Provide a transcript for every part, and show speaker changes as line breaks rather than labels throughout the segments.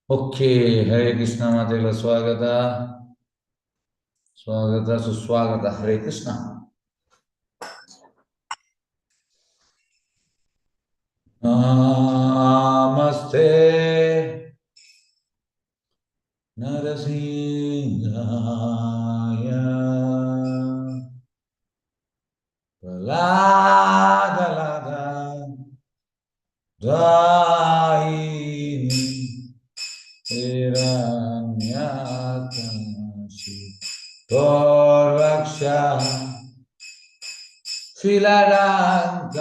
Okay, Hare Krishna ಮಾತೆಗಳ ಸ್ವಾಗತ, ಸ್ವಾಗತ, ಸುಸ್ವಾಗತ. ಹರೇ ಕೃಷ್ಣ. ನಮಸ್ತೆ ನರಸಿಂಹಾಯ ಪ್ರಹ್ಲಾದಲಾದ ದ್ವಾಯಿನಿ ಹಿರಣ್ಯಕಶಿ ತೋರ್ವಕ್ಷ ಶಿಲರಾಂಕ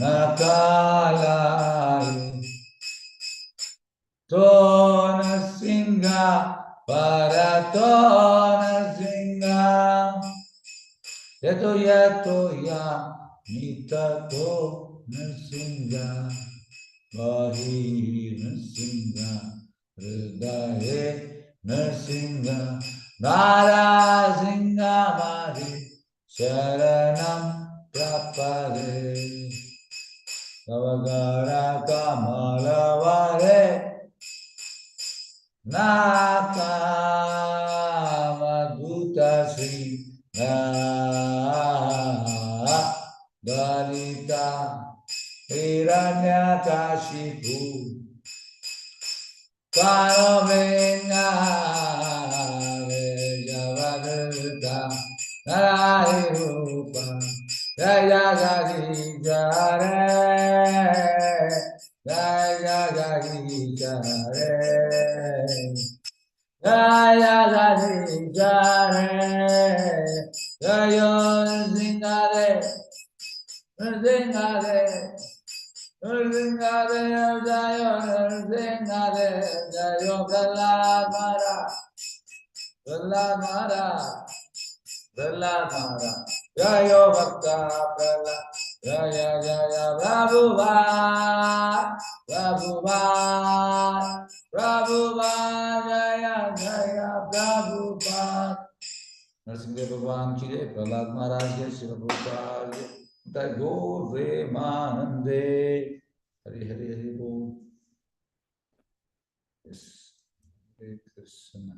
ನಕಾಲಾಯ ತೋ ನರಸಿಂಹ ಪರತೋ ನರಸಿಂಹ ಯತೋ ಯತೋ ಯಾ ನಿತತೋ ನರಸಿಂಹ ಬಾಹಿ ನರಸಿಂಹ ಹೃದಯೇ ನರಸಿಂಹ ನಾರಸಿಂಹ ಮಾರಿ ಶರಣಂ ಪ್ರಪದೆ ತವಗರ ಕಮಲವರೆ ನಾಕಾಮಧೂತ ಶ್ರೀ ದಲಿತ ಹಿರಣ್ಯಕಶಿಪು ಕಾನೋಮೇಂಗ ನರಾಯ ರೂಪ ಜಯ ಜಗದೀಶ ಹರೇ ಜಯ ಜಗದೀಶ ಹರೇ ಜಯ ಜಗದೀಶ ಹರೇ ಜಯ ಸಿಂಗರೇ ನರಸಿಂಹರೇ ನರಸಿಂಹರೇ ಜಯ ನರಸಿಂಹರೇ ಜಯ ಪ್ರಹ್ಲಾದ ಮಹಾರಾಜ್ ಪ್ರಹ್ಲಾದ ಮಹಾರಾಜ್ ಪ್ರಹ್ಲಾದ ಮಹಾರಾಜ್ ಜಯ ಭಕ್ತ ಪ್ರಹ್ಲಾದ ಜಯ ಜಯ ಪ್ರಭುಪಾದ ಪ್ರಭುಪಾದ ಪ್ರಭುಪಾದ ಜಯ ಜಯ ಪ್ರಭುಪಾದ. नरसिंह भगवान की जय, प्रहलाद महाराज जय, श्री प्रभुपाद जय, गौर प्रेमानंदे हरे हरे हरे बोल। Yes, Hare Krishna.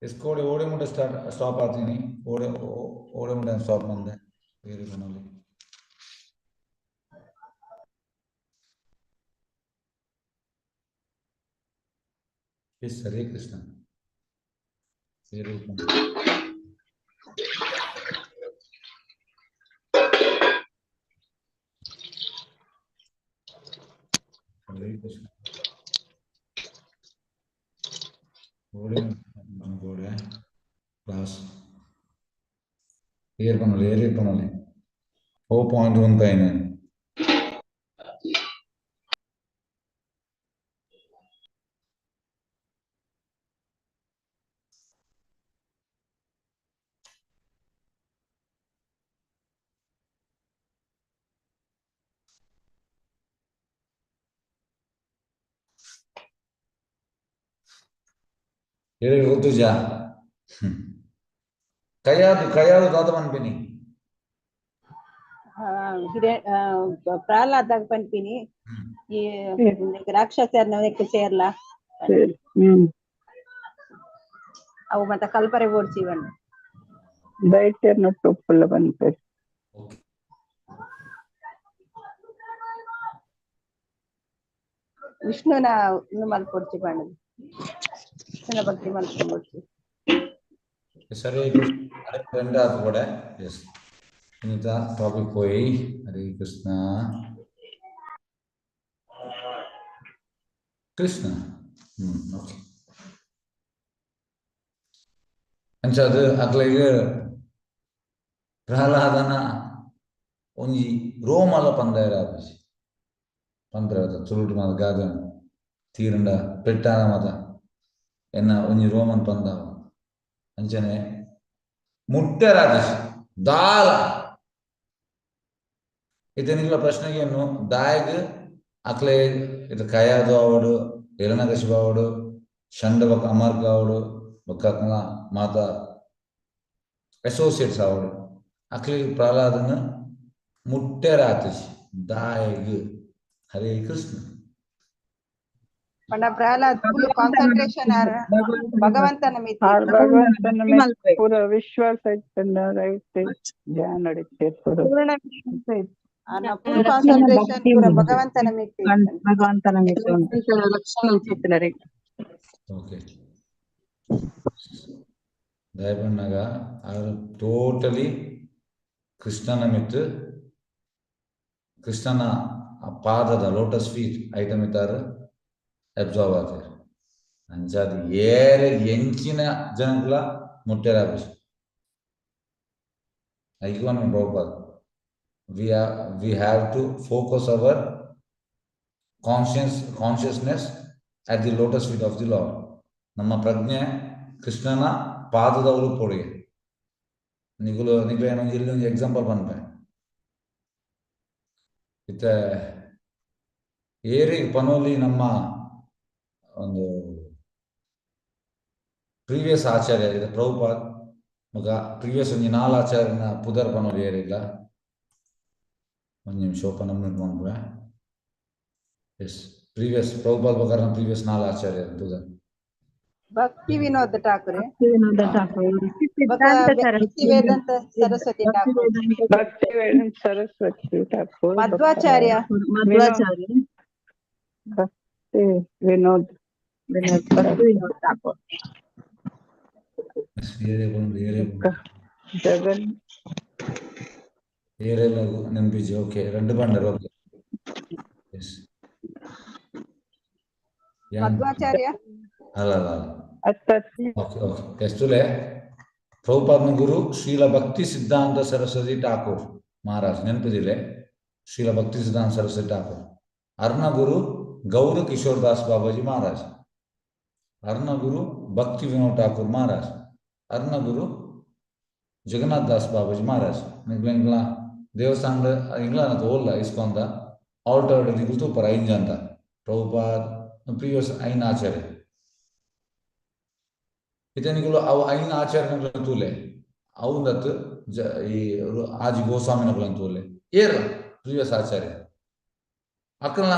इसको ಓಡೆ ಮುಂಡೆ ಸ್ಟಾರ್ಟ್ ಸ್ಟಾಪ್ ಆಗ್ತೀನಿ, ಓಡೆ ಓಡೆ ಮುಂಡೆ ಸ್ಟಾಪ್ ಮಂದೆ ಬೇರೆ ಕೊನಲ್ಲಿ. ಎಸ್, ಹರೇ ಕೃಷ್ಣ. ಬೇರೆ ಹರೇ ಕೃಷ್ಣ. ಓಡೆ ಗೋಡೆ ಕ್ಲಾಸ್ ಏರ್ ಪನೊಲಿ, ಏರ್ ಪನೊಲಿ. ಓ ಪಾಯಿಂಟ್ 1 9. ಏರ್ ಗೊತ್ತುಜಾ? ಕೈಯಾದು ಕೈಯಾದು ದಾದ ಪನ್ಪಿನಿ.
ಪ್ರಹ್ಲಾದಾಗ ಪನ್ಪಿನಿ ಈ ರಾಕ್ಷಸರ್ನ ಸೇರ್ಲ ಅವು ಮತ್ತೆ ಕಲ್ಪರೆ ಬೋಡ್ಚಿ ಬಣ್ಣ.
ದೈತ್ಯರ್ನ ಟೊಪ್ಪುಲ್ಲ ಪನ್ಪೆರ್.
ಓಕೆ.
ವಿಷ್ಣುನ ಇನ್ನು ಮಲ್ಪೊಡ್ಚಿ ಬಣ್ಣದ ವಿಷ್ಣುನ ಭಕ್ತಿ ಮಲ್ಪೊಡ್ಚಿ.
ಸರಿ, ರೆಂಡಾದ ಕೂಡ. ಎಸ್, ಇನ್ನಿತ ಟಾಪಿಕ್ ಹೋಯಿ. ಹರೇ ಕೃಷ್ಣ ಕೃಷ್ಣ. ಓಕೆ. ಅಂಚಾದ್ ಅಕ್ಲೆಗ್ ಪ್ರಹ್ಲಾದನ ಒಂಜಿ ರೋಮಲ ಪಂದಾಯರ ಆಪುಜಿ ಪನ್ಪೆರ್ ಅತ. ತುಳುಟು ಮಾತ ಗಾದೆ ತೀರಂಡ ಪೆಟ್ಟಾನ ಮಾತ ಎನ್ನ ಒಂಜಿ ರೋಮನ್ ಪಂದಾವ. ಅಂಚನೆ ಮುಟ್ಟೆರಾದಿಶ್ ದಾಲ ಇತ್ತೆ ನಿಕ್ಲ ಪ್ರಶ್ನೆಗೆ ಏನು ದಾಯಗ್ ಅಕ್ಲೆ ಇದು ಕಯಾದು ಆವಡು, ಹಿರಣ್ಯಕಶಿಪು ಆವಡು, ಷಂಡ ಬೊಕ್ಕ ಅಮರ್ಕ ಆವಡು, ಬೊಕ್ಕ ಅಕ್ಲ್ನ ಮಾತ ಅಸೋಸಿಯೇಟ್ಸ್ ಆವಡು, ಅಕ್ಲೆಗ್ ಪ್ರಹ್ಲಾದನ ಮುಟ್ಟೆರಾತಿಜಿ ದಾಯಗ್? ಹರೇ ಕೃಷ್ಣ.
ಪಂಡ ಪ್ರಹ್ಲಾದ್ ಫುಲ್ ಕಾನ್ಸಂಟ್ರೇಷನ್ ಆರ್ ಭಗವಂತನ ಮಿತ್ತ್.
ಆರ್ ಭಗವಂತನ ಮಿತ್ತ್
ಮಲ್ಪೆ.
ಪೂರ ವಿಶ್ವಾಸ ಇತ್ತಂಡ ರೈಟ್ ಧ್ಯಾನ ಇತ್ತೆ ಪೂರ.
ಪೂರ್ಣ ವಿಶ್ವಾಸ ಇತ್ತು.
ಫುಲ್ ಕಾನ್ಸಂಟ್ರೇಷನ್ ಪೂರ ಭಗವಂತನ ಮಿತ್ತ್ ಇತ್ತಂಡ್.
ಭಗವಂತನ ಮಿತ್ತ್ ಉಂಡು.
ರಕ್ಷಣೆ ಇತ್ತಿನರಿ.
ಓಕೆ, ದಯಪಣ್ಣಗ ಆರ್ ಟೋಟಲಿ ಕೃಷ್ಣನ ಮಿತ್ತು, ಕೃಷ್ಣನ ಆ ಪಾದದ ಲೋಟಸ್ ಫೀಟ್ ಐತ ಮಿತ್ತಾರು ಅಬ್ಸಾರ್ಬ್ ಆತೇರ್. ಅಂಚಾದ್ ಏರೆ ಎಂಚಿನ ಜನಕ್ಲ ಮುಟ್ಟೆರಾಪುಜಿ. ಐಕ್ Prabhupada, we have to focus our consciousness at the lotus feet of the Lord. ನಮ್ಮ ಪ್ರಜ್ಞೆ ಕೃಷ್ಣನ ಪಾದದ ಉರುಪೊಡಿಗೆ. ನಿಗುಲು ನಿಗ್ಲೆ ಒಂಜಿ ಇಲ್ಲಿ ಒಂಜಿ ಎಕ್ಸಾಂಪಲ್ ಪನ್ಪೆ. ಇತ್ತೆ ಏರಿಗ್ ಪನೋಲಿ, ನಮ್ಮ ಒಂದು ಪ್ರೀವಿಯಸ್ ಆಚಾರ್ಯ ಇದು ಪ್ರಭುಪಾದ್ ಮಗ ಪ್ರೀವಿಯಸ್ ಒಂಜಿ ನಾಲ್ ಆಚಾರ್ಯನ ಪುದರ್ ಪನೋಲಿ ಏರಿಲ್ಲ? ಒಂಜಿ ನಿಮಿಷ, ಓಪನ್ ಮನ್ಪುವೆ. ಎಸ್, ಪ್ರೀವಿಯಸ್ ಪ್ರಭುಪಾದ್ ಬೊಕರ್ನ ಪ್ರೀವಿಯಸ್ ನಾಲ್ ಆಚಾರ್ಯ ಪುದರ್.
ಭಕ್ತಿ ವಿನೋದ್ ಠಾಕೂರ್.
ವಿನೋದ ಠಾಕೂರ್.
ಬೊಕ
ಸಿದ್ಧಾಂತ
ಭಕ್ತಿ
ಸರಸ್ವತಿ.
ವೇದಾಂತ ಸರಸ್ವತಿ ಠಾಕೂರ್.
ಭಕ್ತಿ ವೇದಾಂತ ಸರಸ್ವತಿ ಠಾಕೂರ್.
ಮಧ್ವಾಚಾರ್ಯ.
ಮಧ್ವಾಚಾರ್ಯ.
ಭಕ್ತಿ ವಿನೋದ್.
ವಿನೋದ್, ಭಕ್ತಿ ವಿನೋದ್ ಠಾಕೂರ್.
ಏರೇ ಪನೋಲಿ, ಏರೇ ಪನೋಲಿ?
ಜಗನ್
ಏರೆಲ್ಲ ನೆನಪಿಜಿ. ಓಕೆ, ರಡ್ಡ್ ಪಂಡರ್. Okay, yes.
Madhvacharya.
ಅಲ್ಲ ಅಲ್ಲ ಅಲ್ಲ.
ಅತ್ತ.
ಓಕೆ ಓಕೆ ಎಸ್ತುಲೆ ಪ್ರಭುಪಾದನ ಗುರು ಶ್ರೀಲ ಭಕ್ತಿ ಸಿದ್ಧಾಂತ ಸರಸ್ವತಿ ಠಾಕೂರ್ ಮಹಾರಾಜ್ ನೆನಪಿದಿಲ್ಲ. ಶ್ರೀಲ ಭಕ್ತಿ ಸಿದ್ಧಾಂತ ಸರಸ್ವತಿ ಠಾಕೂರ್ ಅರ್ನ ಗುರು ಗೌರ ಕಿಶೋರ್ ದಾಸ್ ಬಾಬಾಜಿ ಮಹಾರಾಜ್, ಅರ್ನ ಗುರು ಭಕ್ತಿ ವಿನೋದ್ ಠಾಕೂರ್ ಮಹಾರಾಜ್, ಅರ್ನ ಗುರು ಜಗನ್ನಾಥ್ ದಾಸ್ ಬಾಬಾಜಿ ಮಹಾರಾಜ್. ನಿಗ್ಲ ಇಂಗ್ಲ ದೇವಸ್ಥಾನ ಇಂಗ್ಲ ಓಲ್ಲ ಇಸ್ಕೊಂದ ಆಲ್ಟರ್ಡ್ ನಿಗುಲ್ ತೂಪರ ಐನ್ ಜನ ಪ್ರಭುಪಾದ್ ಪ್ರೀವಿಯಸ್ ಐನ್ ಆಚಾರ್ಯ. ಇತ್ತೆ ನಿಗುಲು ಅವು ಐನ್ ಆಚಾರ್ಯನಕುಲು ತೂಲೆ, ಅವು ದತ್ತು ಜ ಈ ಆಜಿ ಗೋಸ್ವಾಮಿನಕುಲು ತೂಲೆ, ಏರ್ ಪ್ರೀವಿಯಸ್ ಆಚಾರ್ಯ ಅಕಲ್ನ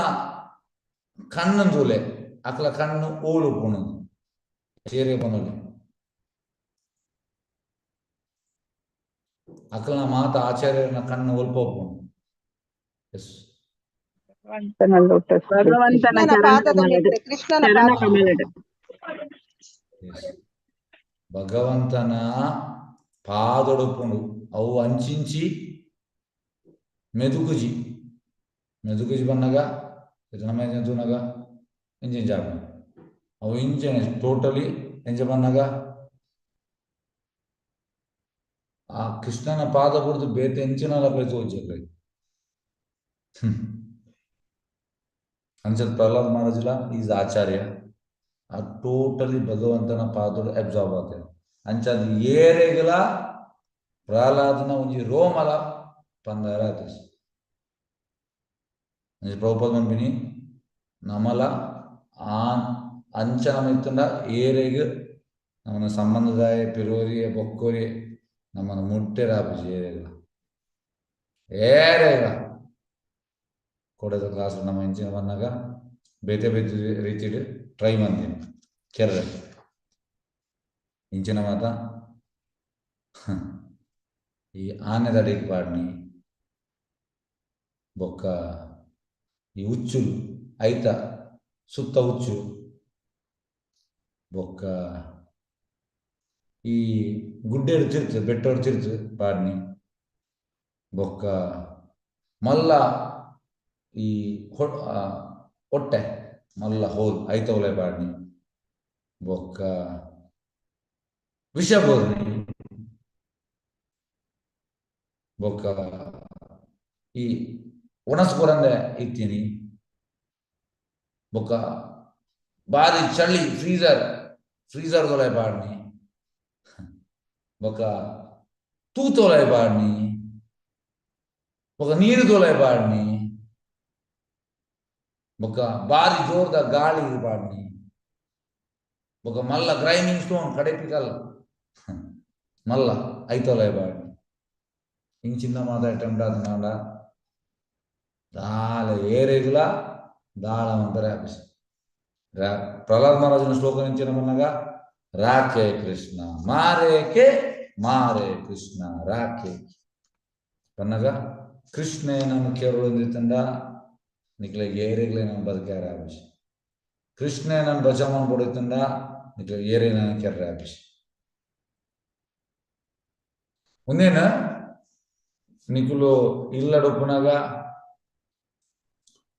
ಕಣ್ಣು ತೂಲೆ, ಅಕಲ ಕಣ್ಣು ಓಲು ಪುಣು ಏರೇ ಪನೊಲಿ? ಅಕಲ್ನ ಮಾತ ಆಚಾರ್ಯನ ಕಣ್ಣು ಒಲ್ಪ ಪುಣು? ಎಸ್.
ಭಗವಂತನ ಲೋಟಸ್.
ಭಗವಂತನ
ಕೃಷ್ಣನ
ಚರಣ
ಪಾದದ
ಕಮಲಡ್.
ಮಿತ್ತ್, ಕೃಷ್ಣನ
ಚರಣ
ಪಾದ.
ಕಮಲಡ್.
ಎಸ್, ಭಗವಂತನ ಪಾದೊಡುಪುಂಡು. ಅವು ಅಂಚಿಂಚಿ ಮೆದುಕುಜಿ. ಮೆದುಕುಜಿ ಬನ್ನಗ ಇದು ನಮ್ಮ ತೂನಗ ಇಂಚಿಂಚ ಆಪುಂಡು. ಅವು ಇಂಚನೆ ಟೋಟಲಿ ಎಂಚ ಬನ್ನಗ ಆ ಕೃಷ್ಣನ ಪಾದ ಬುಡ್ದು ಬೇತೆ ಎಂಚಿನ ತೋಜಿ. ಅಂಚದ ಪ್ರಹ್ಲಾದ್ ಮಹಾರಾಜಲ is ಆಚಾರ್ಯ, ಆ ಟೋಟಲಿ ಭಗವಂತನ ಪಾದೊಡು ಅಬ್ಸಾರ್ಬ್ ಆತೇನೆ. ಅಂಚಾದ್ ಏರೆಗ್ಲ ಪ್ರಹ್ಲಾದನ ಒಂಜಿ ರೋಮಲ ಪಂದಾರ ಆತೇಸ್. ಅಂಚ ಪ್ರಭುಪಾದ ಪನ್ಪಿನಿ, ನಮಲ ಆನ್ ಅಂಚ ನಮ ಇತ್ತುಂಡ ಏರೆಗ್ ನಮನ ಸಂಬಂಧದಾಯ ಪಿರೋರಿಯ ಬೊಕ್ಕೋರಿ ನಮ್ಮನ ಮುಟ್ಟೆರಾಪುಜಿ ಏರೆಗ್ಲ ಏರೆಗ್ಲ. ಕೊಡದ ಕ್ಲಾಸ್ ನಮ್ಮ ಇಂಚಿನ ಬಂದಾಗ ಬೇತೆ ಬೇತೆ ರೀತಿಡ್ ಟ್ರೈ ಮಂದಿನಿ ಕೆರ್ರೆ ಇಂಚಿನ ಮಾತ. ಈ ಆನೆದಡಿಗೆ ಪಾಡ್ನಿ, ಬೊಕ್ಕ ಈ ಉಚ್ಚುಲು ಐತ ಸುತ್ತ ಉಚ್ಚು, ಬೊಕ್ಕ ಈ ಗುಡ್ಡೆಡ್ ತಿರ್ತು ಬೆಟ್ಟೋಡ್ ತಿರ್ತು ಪಾಡ್ನಿ, ಬೊಕ್ಕ ಮಲ್ಲ ಈ ಒಟ್ಟೆ ಮಲ್ಲ ಹೋಲ್ ಐತವಲೆ ಪಾಡ್ನಿ, ಬೊಕ್ಕ ವಿಷ ಬೋರ್ನಿ, ಬೊಕ್ಕ ಈ ಒಣಸ್ ಕೊರಂದೆ ಇತ್ತೀನಿ, ಬೊಕ್ಕ ಬಾರಿ ಚಳಿ ಫ್ರೀಜರ್ ಫ್ರೀಜರ್ ದೊಲೆ ಪಾಡ್ನಿ, ಬೊಕ್ಕ ತೂತೊಲೆ ಪಾಡ್ನಿ, ಬೊಕ್ಕ ನೀರು ದೊಲೆ ಪಾಡ್ನಿ, ಬೊಕ್ಕ ಬಾರಿ ಜೋರ್ದ ಗಾಳಿ ಪಾಡ್ನಿ, ಬೊಕ್ಕ ಮಲ್ಲ ಗ್ರೈಂಡಿಂಗ್ ಸ್ಟೋನ್ ಕಡೆಪಿಕಲ್ ಮಲ್ಲ ಐತೊಲೆ ಪಾಡ್ನಿ. ಇಂಚಿನ ಮಾತ ಅಟೆಂಪ್ಟ್ ಆತನಾಂಡ ದಾಲ ಏರೆಗ್ಲ ದಾಳ ಮಂತಾರೆ ಆಫೀಸ್. ಪ್ರಹ್ಲಾದ್ ಮಹಾರಾಜನ ಶ್ಲೋಕ ನಿಂಚಿನ ಮನ್ನಗ ರಾಖೆ ಕೃಷ್ಣ ಮಾರೇಕೆ ಮಾರೇ ಕೃಷ್ಣ ರಾಖೆ ಪನ್ನಗ ಕೃಷ್ಣ ನಾನು ಕೇರಳದಿಂದ ನಿಕ್ಲೆ ಏರೆಗ್ಲೆ ನಾನು ಬದುಕ್ಯಾರ ಆಬಿಷ್ ಕೃಷ್ಣ ನಾನು ಬಚಾವನ್ ಕೊಡುತ್ತಂಡ ನಿಕ್ಲೆ ಏರೇ ನಾನು ಕೆರ್ರ ಆಬಿಷ್ ಮುಂದೇನ ನಿಕುಲು ಇಲ್ಲಡೊಪ್ಪುನಗ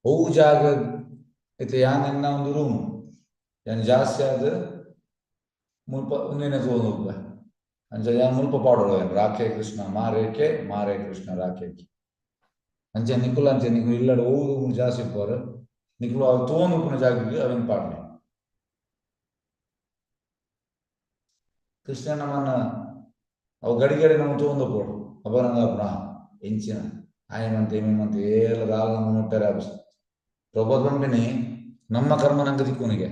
ಅವು ಜಾಗ ಇತ್ತೆ ಯಾನ್ ಎನ್ನ ಒಂದು ರೂಮ್ ಯಾನ್ ಜಾಸ್ತಿ ಆದ್ ಮುಲ್ಪ ಉಂದೇನೆ ತೂವೊಂದು ಉಪ್ಪುವೆ ಅಂಚ ಯಾನ್ ಮುಲ್ಪ ಪಾಡೊಡು ರಾಖೆ ಕೃಷ್ಣ ಮಾರೇಕೆ ಮಾರೇ ಕೃಷ್ಣ ರಾಖೆ ಅಂಚ ನಿಕುಲು ಅಂಚೆ ನಿಕುಲು ಇಲ್ಲಡ್ ಒವು ಜಾಸ್ತಿ ಉಪ್ಪುವರ್ ನಿಕುಲು ಅವು ತೂವೊಂದು ಉಪ್ಪುನ ಜಾಗಗ್ ಅವೆನ್ ಪಾಡ್ಲೆ. ಕೃಷ್ಣ ನಮನ ಅವು ಗಡಿ ಗಡಿ ನಮ ತೂವೊಂದು ಉಪ್ಪೊಡು ಅಪಗ ಆಪುನ ಎಂಚಿನ ಆಯನಂತೆ ಇಮೆನಂತೆ ಏಲ ದಾಲ ನಮ್ಮ ಮುಟ್ಟರೆ ಆಪುಜಿ. ಪ್ರಭುಪಾದ ಪನ್ಪಿನಿ ನಮ್ಮ ಕರ್ಮ ನಂಗೆ ತಿಕ್ಕುನಿಗೆ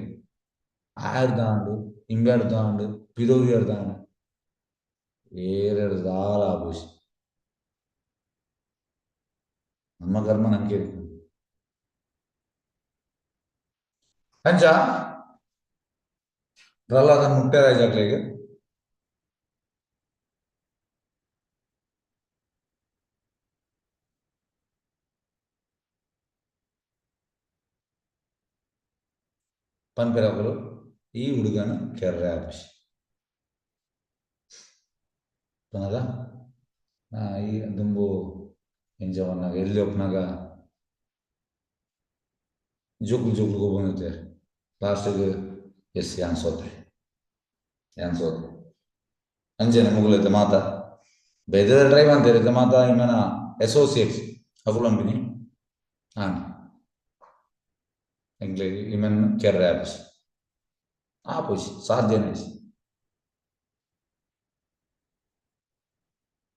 ಆಯರ್ದಾಂಡ್ ಇಂಬೆಡ್ದಾಂಡ್ ಪಿದೋರಿಯರ್ದಾಂಡ್ ಏರೆಡ್ ದಾಲ ಆಪುಜಿ. ನಮ್ಮ ಕರ್ಮ ನಂಗೆ ತಿಕ್ಕುನು. ಅಂಚ ಪ್ರಹ್ಲಾದನ್ ಮುಟ್ಟೆರ ಜಕ್ಲೆಗ್ ಪನ್ಪೆರಕುಲು ಈ ಹುಡುಗನ ಕೆರ್ರೆ ಆಪುಜಿ ಪನಗ ಈ ದುಂಬು ಎಂಚ ಪನ್ನಗ ಎಲ್ಲಿ ಉಪ್ಪುನಗ ಜೋಕುಲು ಜೋಕುಲು ಗೊಬ್ಬೊಂದಿತ್ತೆರ್ ಲಾಸ್ಟಿಗ್ ಎಸ್ ಯಾನ್ ಸೋತೆ ಯಾನ್ ಸೋತೆ ಅಂಚೆನೆ ಮೊಕುಲು ಇತ್ತೆ ಮಾತ ಬೇತೆ ಡ್ರೈವ್ ಅಂತೆರ್ ಇತ್ತೆ ಮಾತ ಇಮೆನ ಅಸೋಸಿಯೇಟ್ಸ್ ಅಕುಲು ಪನ್ಪಿನಿ ಆಂಡ್ ಎಂಕ್ಲೆಗ್ ಇಮೆನ್ ಕೆರ್ರೆ ಆಪುಜಿ ಆಪುಜಿ ಸಾಧ್ಯನೇ ಇಜ್ಜಿ.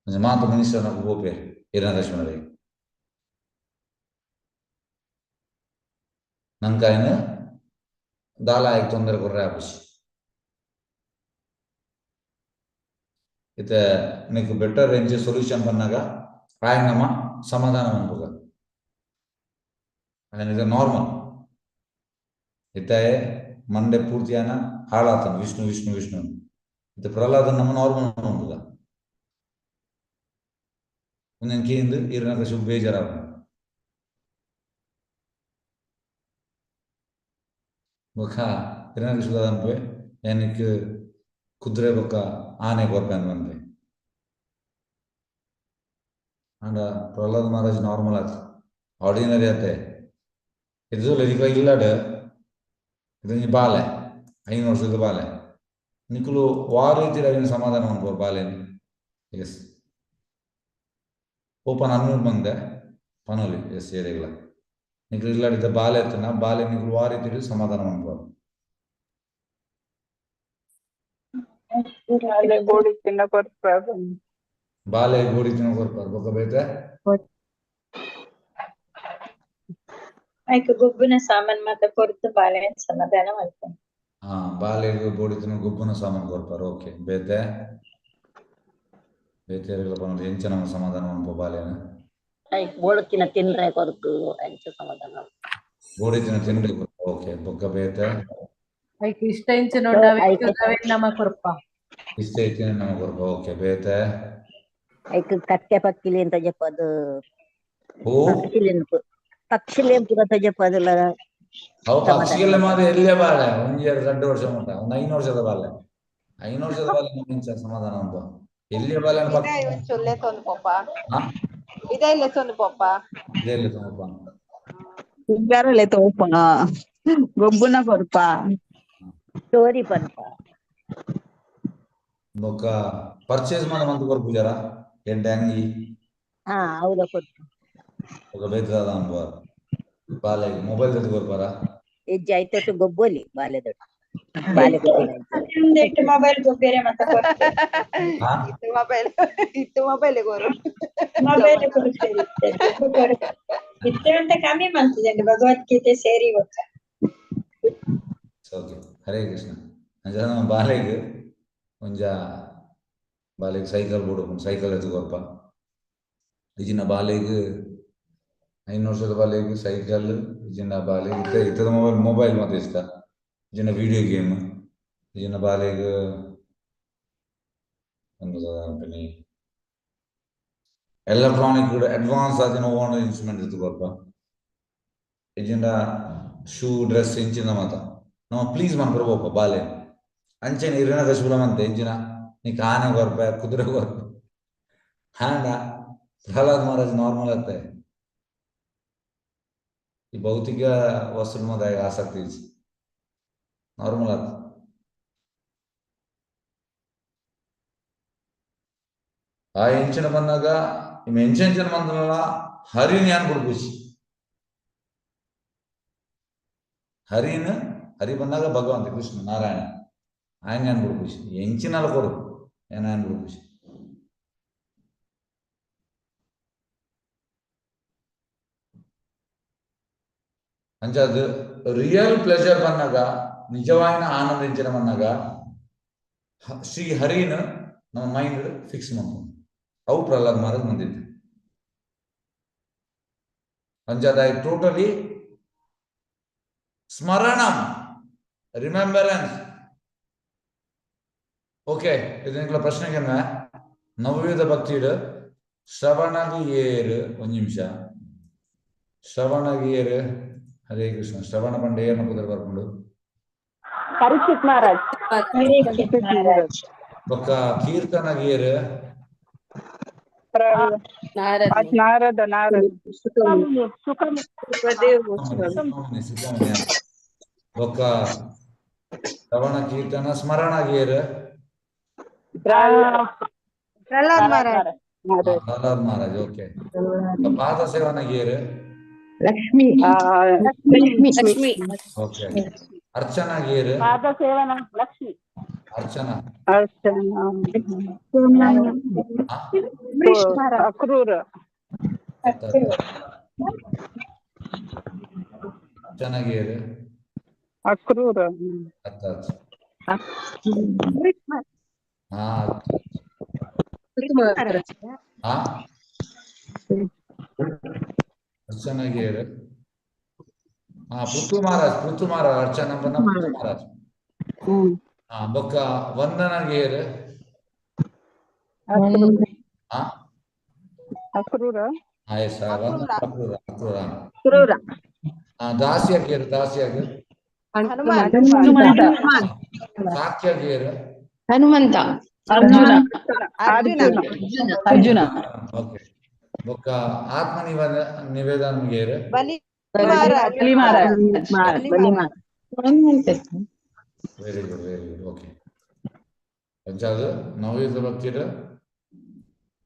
ಅಂಚ ಮಾತ ಮಿನಿಸ್ಟರ್ ನಕುಲು ಪೋಪೆರ್ ಹಿರಣ್ಯಕಶಿಪುನಡೆಗ್ ನಂಕ್ ಆಯ್ನ ದಾಲ ಆಯಗ್ ತೊಂದರೆ ಕೊರ್ರೆ ಆಪುಜಿ. ಇತ್ತೆ ನಿಕ್ ಬೆಟರ್ ಎಂಚ ಸೊಲ್ಯೂಷನ್ ಪನ್ನಗ ಆಯನ್ ನಮ ಸಮಾಧಾನ ಮನ್ಪುಗ ಆಯನ್ ಇತ್ತೆ ನಾರ್ಮಲ್ ಇತ್ತೆ ಮಂಡೆ ಪೂರ್ತಿಯಾನ ಹಾಳಾತನ ವಿಷ್ಣು ವಿಷ್ಣು ವಿಷ್ಣು ಇತ್ತೆ ಪ್ರಹ್ಲಾದನ್ ನಮ ನಾರ್ಮಲ್ ಮನ್ಪುಗ ಉಂದೆನ್ ಕೇಂದ್ ಹಿರಣ್ಯಕಶಿಪು ಬೇಜಾರಾಪುಂಡು. ಬೊಕ್ಕ ಹಿರಣ್ಯಕಶಿಪು ದಾದ ಪನ್ಪುವೆ ಯಾನ್ ಕುದುರೆ ಬೊಕ್ಕ ಆನೆ ಕೊರ್ಪೆ ಅಂದ್ ಪನ್ಪೆ. ಆಂಡ ಪ್ರಹ್ಲಾದ್ ಮಹಾರಾಜ್ ನಾರ್ಮಲ್ ಆತ್ ಆರ್ಡಿನರಿ ಆತೆ ಇತ್ತೆ ನಿಕ್ಲ ಇಲ್ಲಡ್ ಇದೊಂಜಿ ಬಾಲೆ 5 ವರ್ಷದ ಬಾಲೆ ನಿಕುಲು ವಾ ರೀತಿಡ್ ಅವೆನ್ ಸಮಾಧಾನ ಮನ್ಪುವರ್ ಬಾಲೆನ್ ಎಸ್ ಓಪನ್ ಅನ್ಮ್ಯೂಟ್ ಮಂದೆ ಪನೊಲಿ ಎಸ್ ಏರೆಗ್ಲ ನಿಕುಲು ಇಲ್ಲಡ್ ಇತ್ತೆ ಬಾಲೆ ಇತ್ತ್ಂಡ ಬಾಲೆ ನಿಕುಲು ವಾ ರೀತಿಡ್ ಸಮಾಧಾನ ಮನ್ಪುವರ್.
ಬಾಲೆ ಗೋಡಿ ತಿನ್ನ ಕೊರ್ಪರ್.
ಬಾಲೆ ಗೋಡಿ ತಿನ್ನ ಕೊರ್ಪರ್ ಬೊಕ್ಕ ಬೇತೆ
ಐಕ್ ಗೊಬ್ಬುನ ಸಾಮಾನ್ ಮಾತ ಕೊರ್ದು ಬಾಲೆನ್ ಸಮಾಧಾನ ಮಲ್ಪುನು.
ಹಾ ಬಾಲೆಗ್ ಬೋಡಿ ತಿನ್ನ ಗೊಬ್ಬುನ ಸಾಮಾನ್ ಕೊರ್ಪರ್ ಓಕೆ ಬೇತೆ ಬೇತೆ ಏರೆಗ್ಲ ಪನೊಲಿ ಎಂಚ ನಮ ಸಮಾಧಾನ ಮನ್ಪುವ ಬಾಲೆನ್.
ಐಕ್ ಬೋಡುತ್ತಿನ ತಿನ್ರೆ ಕೊರ್ದು ಅಂಚ ಸಮಾಧಾನ.
ಬೋಡಿತ್ತಿನ ತಿನ್ರೆ ಕೊರ್ಪ ಓಕೆ ಬೊಕ್ಕ ಬೇತೆ
ಐಕ್ ಇಷ್ಟ ಇಂಚಿನ ಉಂಡು ಅವೆಕ್ ಅವೆನ್ ನಮ ಕೊರ್ಪ.
ಇಷ್ಟ ಇತ್ತಿನ ನಮ ಕೊರ್ಪ ಓಕೆ ಬೇತೆ
ಐಕ್ ಕಕ್ಕೆ ಪಕ್ಕಿಲಿ ಅಂತ ಜಪ್ಪದು.
ಓ
ಪಕ್ಷಿಲೇನ್ ಪೂರ ತಜಪ್ಪದುಲ.
ಅವು ಪಕ್ಷಿಗಳ ಮಾತ್ರ ಎಲ್ಲೇ ಬಾಲೆ ಒಂಜಿ ಎರಡು ರಡ್ಡು ವರ್ಷ ಮುಟ್ಟ ಒಂದು 5 ವರ್ಷದ ಬಾಲೆ 5 ವರ್ಷದ ಬಾಲೆ ನಮ್ಮ ಇಂಚ ಸಮಾಧಾನ ಉಂಟು ಎಲ್ಲಿ ಬಾಲೆ
ಇದ ಒಂಚೂರು ಲೆತ್ತೊಂದು ಪೋಪ.
ಹಾ?
ಇದ ಲೆತ್ತೊಂದು ಪೋಪ.
ಇದೇ ಲೆತ್ತೊಂದು ಪೋಪ.
ಇದ್ದಾರಲೆ ತೋಪ ಗೊಬ್ಬುನ ಕೊರ್ಪ.
ಸ್ಟೋರಿ ಪನ್ಪ.
ಬೊಕ್ಕ ಪರ್ಚೇಸ್ ಮಾಡ ಮಂತ್ ಕೊರ್ಪುಜಾರ ಎಡ್ಡೆ ಅಂಗಿ.
ಹಾ ಹೌದಾ ಕೊರ್ಪು.
ಬೊಕ್ಕ ಬೇತೆ ಅನ್ಬಾರ ಬಾಲೆ ಮೊಬೈಲ್ ತೆಗೆದು ಕೊರ್ಪಾರ.
ಹೆಜ್ಜೆ ಆಯ್ತು ಗೊಬ್ಬೊಲಿ ಬಾಲೆದೊಟ್ಟು ಬಾಲೆ
ಒಂದೆಟ್ಟು ಮೊಬೈಲ್ ಗೊಬ್ಬೆರೆ ಮತ್ತೆ ಕೊರ್ಪೆರ್.
ಹಾ?
ಇತ್ತು ಮೊಬೈಲ್ ಇತ್ತು ಮೊಬೈಲ್ ಕೊರು.
ಮೊಬೈಲ್ ಕೊರ್ಪೆರ್ ಇತ್ತೆ ಇತ್ತೆ ಅಂತ ಕಮ್ಮಿ ಮಂತುಜಂಡು ಭಗವದ್ಗೀತೆ ಸೇರಿ ಬೊಕ್ಕ.
ಓಕೆ ಹರೇ ಕೃಷ್ಣ. ಅಂಚ ನಮ್ಮ ಬಾಲೆಗ್ ಒಂಜ ಬಾಲೆಗ್ ಸೈಕಲ್ ಬೋಡು ಸೈಕಲ್ ಎತ್ತು ಕೊರ್ಪ. ಇಜಿನ ಬಾಲೆಗ್ 5 ವರ್ಷದ ಬಾಲೆಗ್ ಸೈಕಲ್ ಇಜಿನ ಬಾಲೆಗ್ ಇತ್ತೆ ಇತ್ತದ ಮೊಬೈಲ್ ಮೊಬೈಲ್ ಮಾತ ಇಷ್ಟ. ಇಜ್ಜಿಂಡ ವಿಡಿಯೋ ಗೇಮ್, ಇಜ್ಜಿಂಡ ಬಾಲೆಗ್ ಒಂದು ಎಲೆಕ್ಟ್ರಾನಿಕ್ ಅಡ್ವಾನ್ಸ್ ಆದಿನ ಓನ್ ಇನ್ಸ್ಟ್ರೂಮೆಂಟ್ ಇತ್ತು ಕೊರ್ಪ, ಇಜ್ಜಿಂಡ ಶೂ ಡ್ರೆಸ್ ಇಂಚಿನ ಮಾತ ನಮ್ಮ ಪ್ಲೀಸ್ ಮನ್ಪುರ ಪೋಪ ಬಾಲೆ. ಅಂಚೆನೆ ಇರನ ಕಶುಲ ಮಂತೆ ಇಂಚಿನ ನೀ ಆನೆ ಕೊರ್ಪೆ, ಕುದುರೆ ಕೊರ್ಪೆ. ಹಾಂಡ ಪ್ರಹ್ಲಾದ್ ಮಹಾರಾಜ್ ನಾರ್ಮಲ್ ಅತ್ತೆ. ಈ ಭೌತಿಕ ವಸ್ತು ಮಾತ ಆಸಕ್ತಿ ನಾರ್ಮಲ್ ಆತ. ಆ ಎಂಚಿನ ಬಂದಾಗ ನಿಮ್ಮ ಎಂಚೆಂಚಿನ ಬಂದನಲ್ಲ ಹರಿನ ಯಾನ್ ಬಿಡ್ಪುಜಿ. ಹರಿನ ಹರಿ ಬಂದಾಗ ಭಗವಂತ ಕೃಷ್ಣ ನಾರಾಯಣ ఆయన ಯಾನ್ ಬಿಡ್ಪುಜಿ. ಎಂಚಿನಲ್ಲ ಕೊಡು ಏನ ಯಾನ್ ಬಿಡ್ಪುಜಿ. ಅಂಚಾದ್ ರಿಯಲ್ ಪ್ಲೆಜರ್ ಬಂದಾಗ, ನಿಜವಾಯಿನ ಆನಂದಿಂచిన ಬಂದಾಗ ಶ್ರೀ ಹರಿನ ನಮ್ಮ ಮೈಂಡ್ ಫಿಕ್ಸ್ ಮಾಡ್ಕೊಂಡು ಅವು ಪ್ರಹ್ಲಾದ್ ಮಹಾರಾಜ್ ಬಂದಿದ್ದು. ಅಂಚಾದ ಟೋಟಲಿ ಸ್ಮರಣಂ ರಿಮೆಂಬರೆನ್ಸ್. ಓಕೆ, ಇದು ಪ್ರಶ್ನೆಗೆ ನವವಿಧ ಭಕ್ತಿಡು ಶ್ರವಣಗಿಯೇರು ಒಂದ್ ನಿಮಿಷ. ಶ್ರವಣಗಿಯೇರು ಹರೇ ಕೃಷ್ಣ. ಶ್ರವಣ ಪಂಡ ಏರ್ನ ಕುದುರೆ ಬರ್ಕೊಂಡು
ಪರೀಕ್ಷಿತ್ ಮಹಾರಾಜ್.
ಪರೀಕ್ಷಿತ್ ಮಹಾರಾಜ್.
ಬೊಕ್ಕ ಕೀರ್ತನಗಿಯೇರು
ನಾರದ ನಾರದ
ಬೊಕ್ಕ ಶ್ರವಣ ಕೀರ್ತನ ಸ್ಮರಣಗಿಯೇರು
ಪ್ರಹ್ಲಾದ್ ಮಹಾರಾಜ್.
ಪ್ರಹ್ಲಾದ್ ಮಹಾರಾಜ್. ಓಕೆ, ಪಾದ ಸೇವನಗಿಯೇರು
ಲಕ್ಷ್ಮಿ. ಲಕ್ಷ್ಮಿ.
ಓಕೆ, ಅರ್ಚನಾ ಗೇರು
ಪಾದ ಸೇವನ ಲಕ್ಷ್ಮಿ.
ಅರ್ಚನಾ
ಅರ್ಚನಾ ಅಕ್ರೂರ.
ಅರ್ಚನಾ ಗೇರು
ಅಕ್ರೂರ.
ಹಾ ಅರ್ಚನಾ ಗೇರು ಹಾ ಪೃಥು ಮಹಾರಾಜ್. ಪೃಥು ಮಹಾರಾಜ್ ಅರ್ಚನಾ ಬನ್ನ ಪೃಥು ಮಹಾರಾಜ್. ಹಾ ಬೊಕ್ಕ ವಂದನಾ ಗೇರು ಹಾ
ಅಕ್ರೂರ.
ಹಾ ಎಸ್ ವಂದನಾ ಅಕ್ರೂರ. ಅಕ್ರೂರ.
ಕ್ರೂರ.
ಹಾ ದಾಸಿಯ ಗೇರು ದಾಸಿಯಾಗ
ಹನುಮಾನ್.
ಸಾಕ್ಯ ಗೇರು
ಹನುಮಂತ.
ಅರ್ಜುನ.
ಅರ್ಜುನ.
ಅರ್ಜುನ.
ಓಕೆ, ಬೊಕ್ಕ ಆತ್ಮ ನಿವೇದನ ಗೇರು
ಬಲಿ ಮಹಾರಾಜ್.
ಬಲಿ ಮಹಾರಾಜ್.
ಬಲಿ Maharaj.
Very good, very good. Okay, ಅಂಚಾದ್ ನವಯುಗ ಭಕ್ತಿಡ್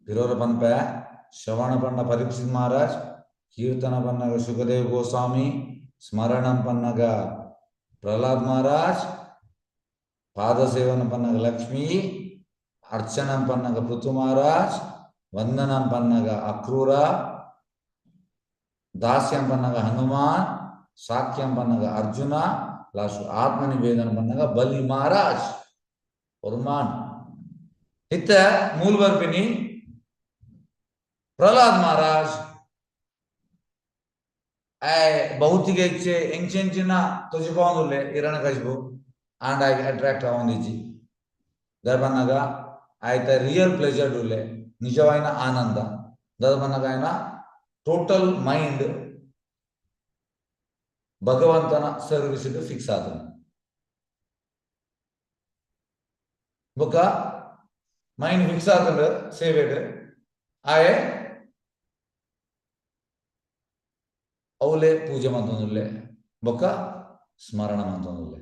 ಬಿರೋರ ಪನ್ಪೆ ಶ್ರವಣ ಪನ್ನ ಪರೀಕ್ಷಿತ್ ಮಹಾರಾಜ್, ಕೀರ್ತನ ಪನ್ನಗ ಸುಖದೇವ್ ಗೋಸ್ವಾಮಿ, ಸ್ಮರಣಂ ಪನ್ನಗ ಪ್ರಹ್ಲಾದ್ ಮಹಾರಾಜ್, ಪಾದ ಸೇವನ ಪನ್ನಗ ಲಕ್ಷ್ಮಿ, ಅರ್ಚನಂ ಪನ್ನಗ ಪೃಥು ಮಹಾರಾಜ್, ವಂದನಂ ಪನ್ನಗ ಅಕ್ರೂರ, ದಾಸ್ಯಂ ಪನ್ನಗ ಹನುಮಾನ್, ಸಾಕ್ಯಂ ಪನ್ನಗ ಅರ್ಜುನ, ಲಾಸ್ಟ್ ಆತ್ಮನಿವೇದನ ಪನ್ನಗ ಬಲಿ ಮಹಾರಾಜ್ ಒರ್ಮಾನ್. ಇತ್ತ ಮೂಲ ಬರ್ಪಿನಿ ಪ್ರಹ್ಲಾದ್ ಮಹಾರಾಜ್ ಭೌತಿಕ ಇಚ್ಛೆ ಎಂಚೆಂಚಿನ ತೊಜಿಪಾವೊಂದುಲ್ಲೆ ಇರಣ ಕಜ್ಬು ಆಂಡ ಅಟ್ರಾಕ್ಟ್ ಆವೊಂದಿಜ್ಜಿ. ದರ್ಬನ್ನಗ ಆಯ್ತ ರಿಯಲ್ ಪ್ಲೆಜರ್ ಡುಲ್ಲೆ ನಿಜವಾಯಿನ ಆನಂದ. ದರ್ಬನ್ನಗ ಆಯ್ನ ಟೋಟಲ್ ಮೈಂಡ್ ಭಗವಂತನ ಸರ್ವಿಸ್ ಫಿಕ್ಸ್ ಆತನ. ಬೊಕ್ಕ ಮೈಂಡ್ ಫಿಕ್ಸ್ ಆತಂಡ ಸೇವೆಡ್ ಆಯೆ ಅವಲೇ ಪೂಜೆ ಮಂತೊಂದುಲ್ಲೆ ಬೊಕ್ಕ ಸ್ಮರಣ ಮಂತೊಂದುಲ್ಲೆ.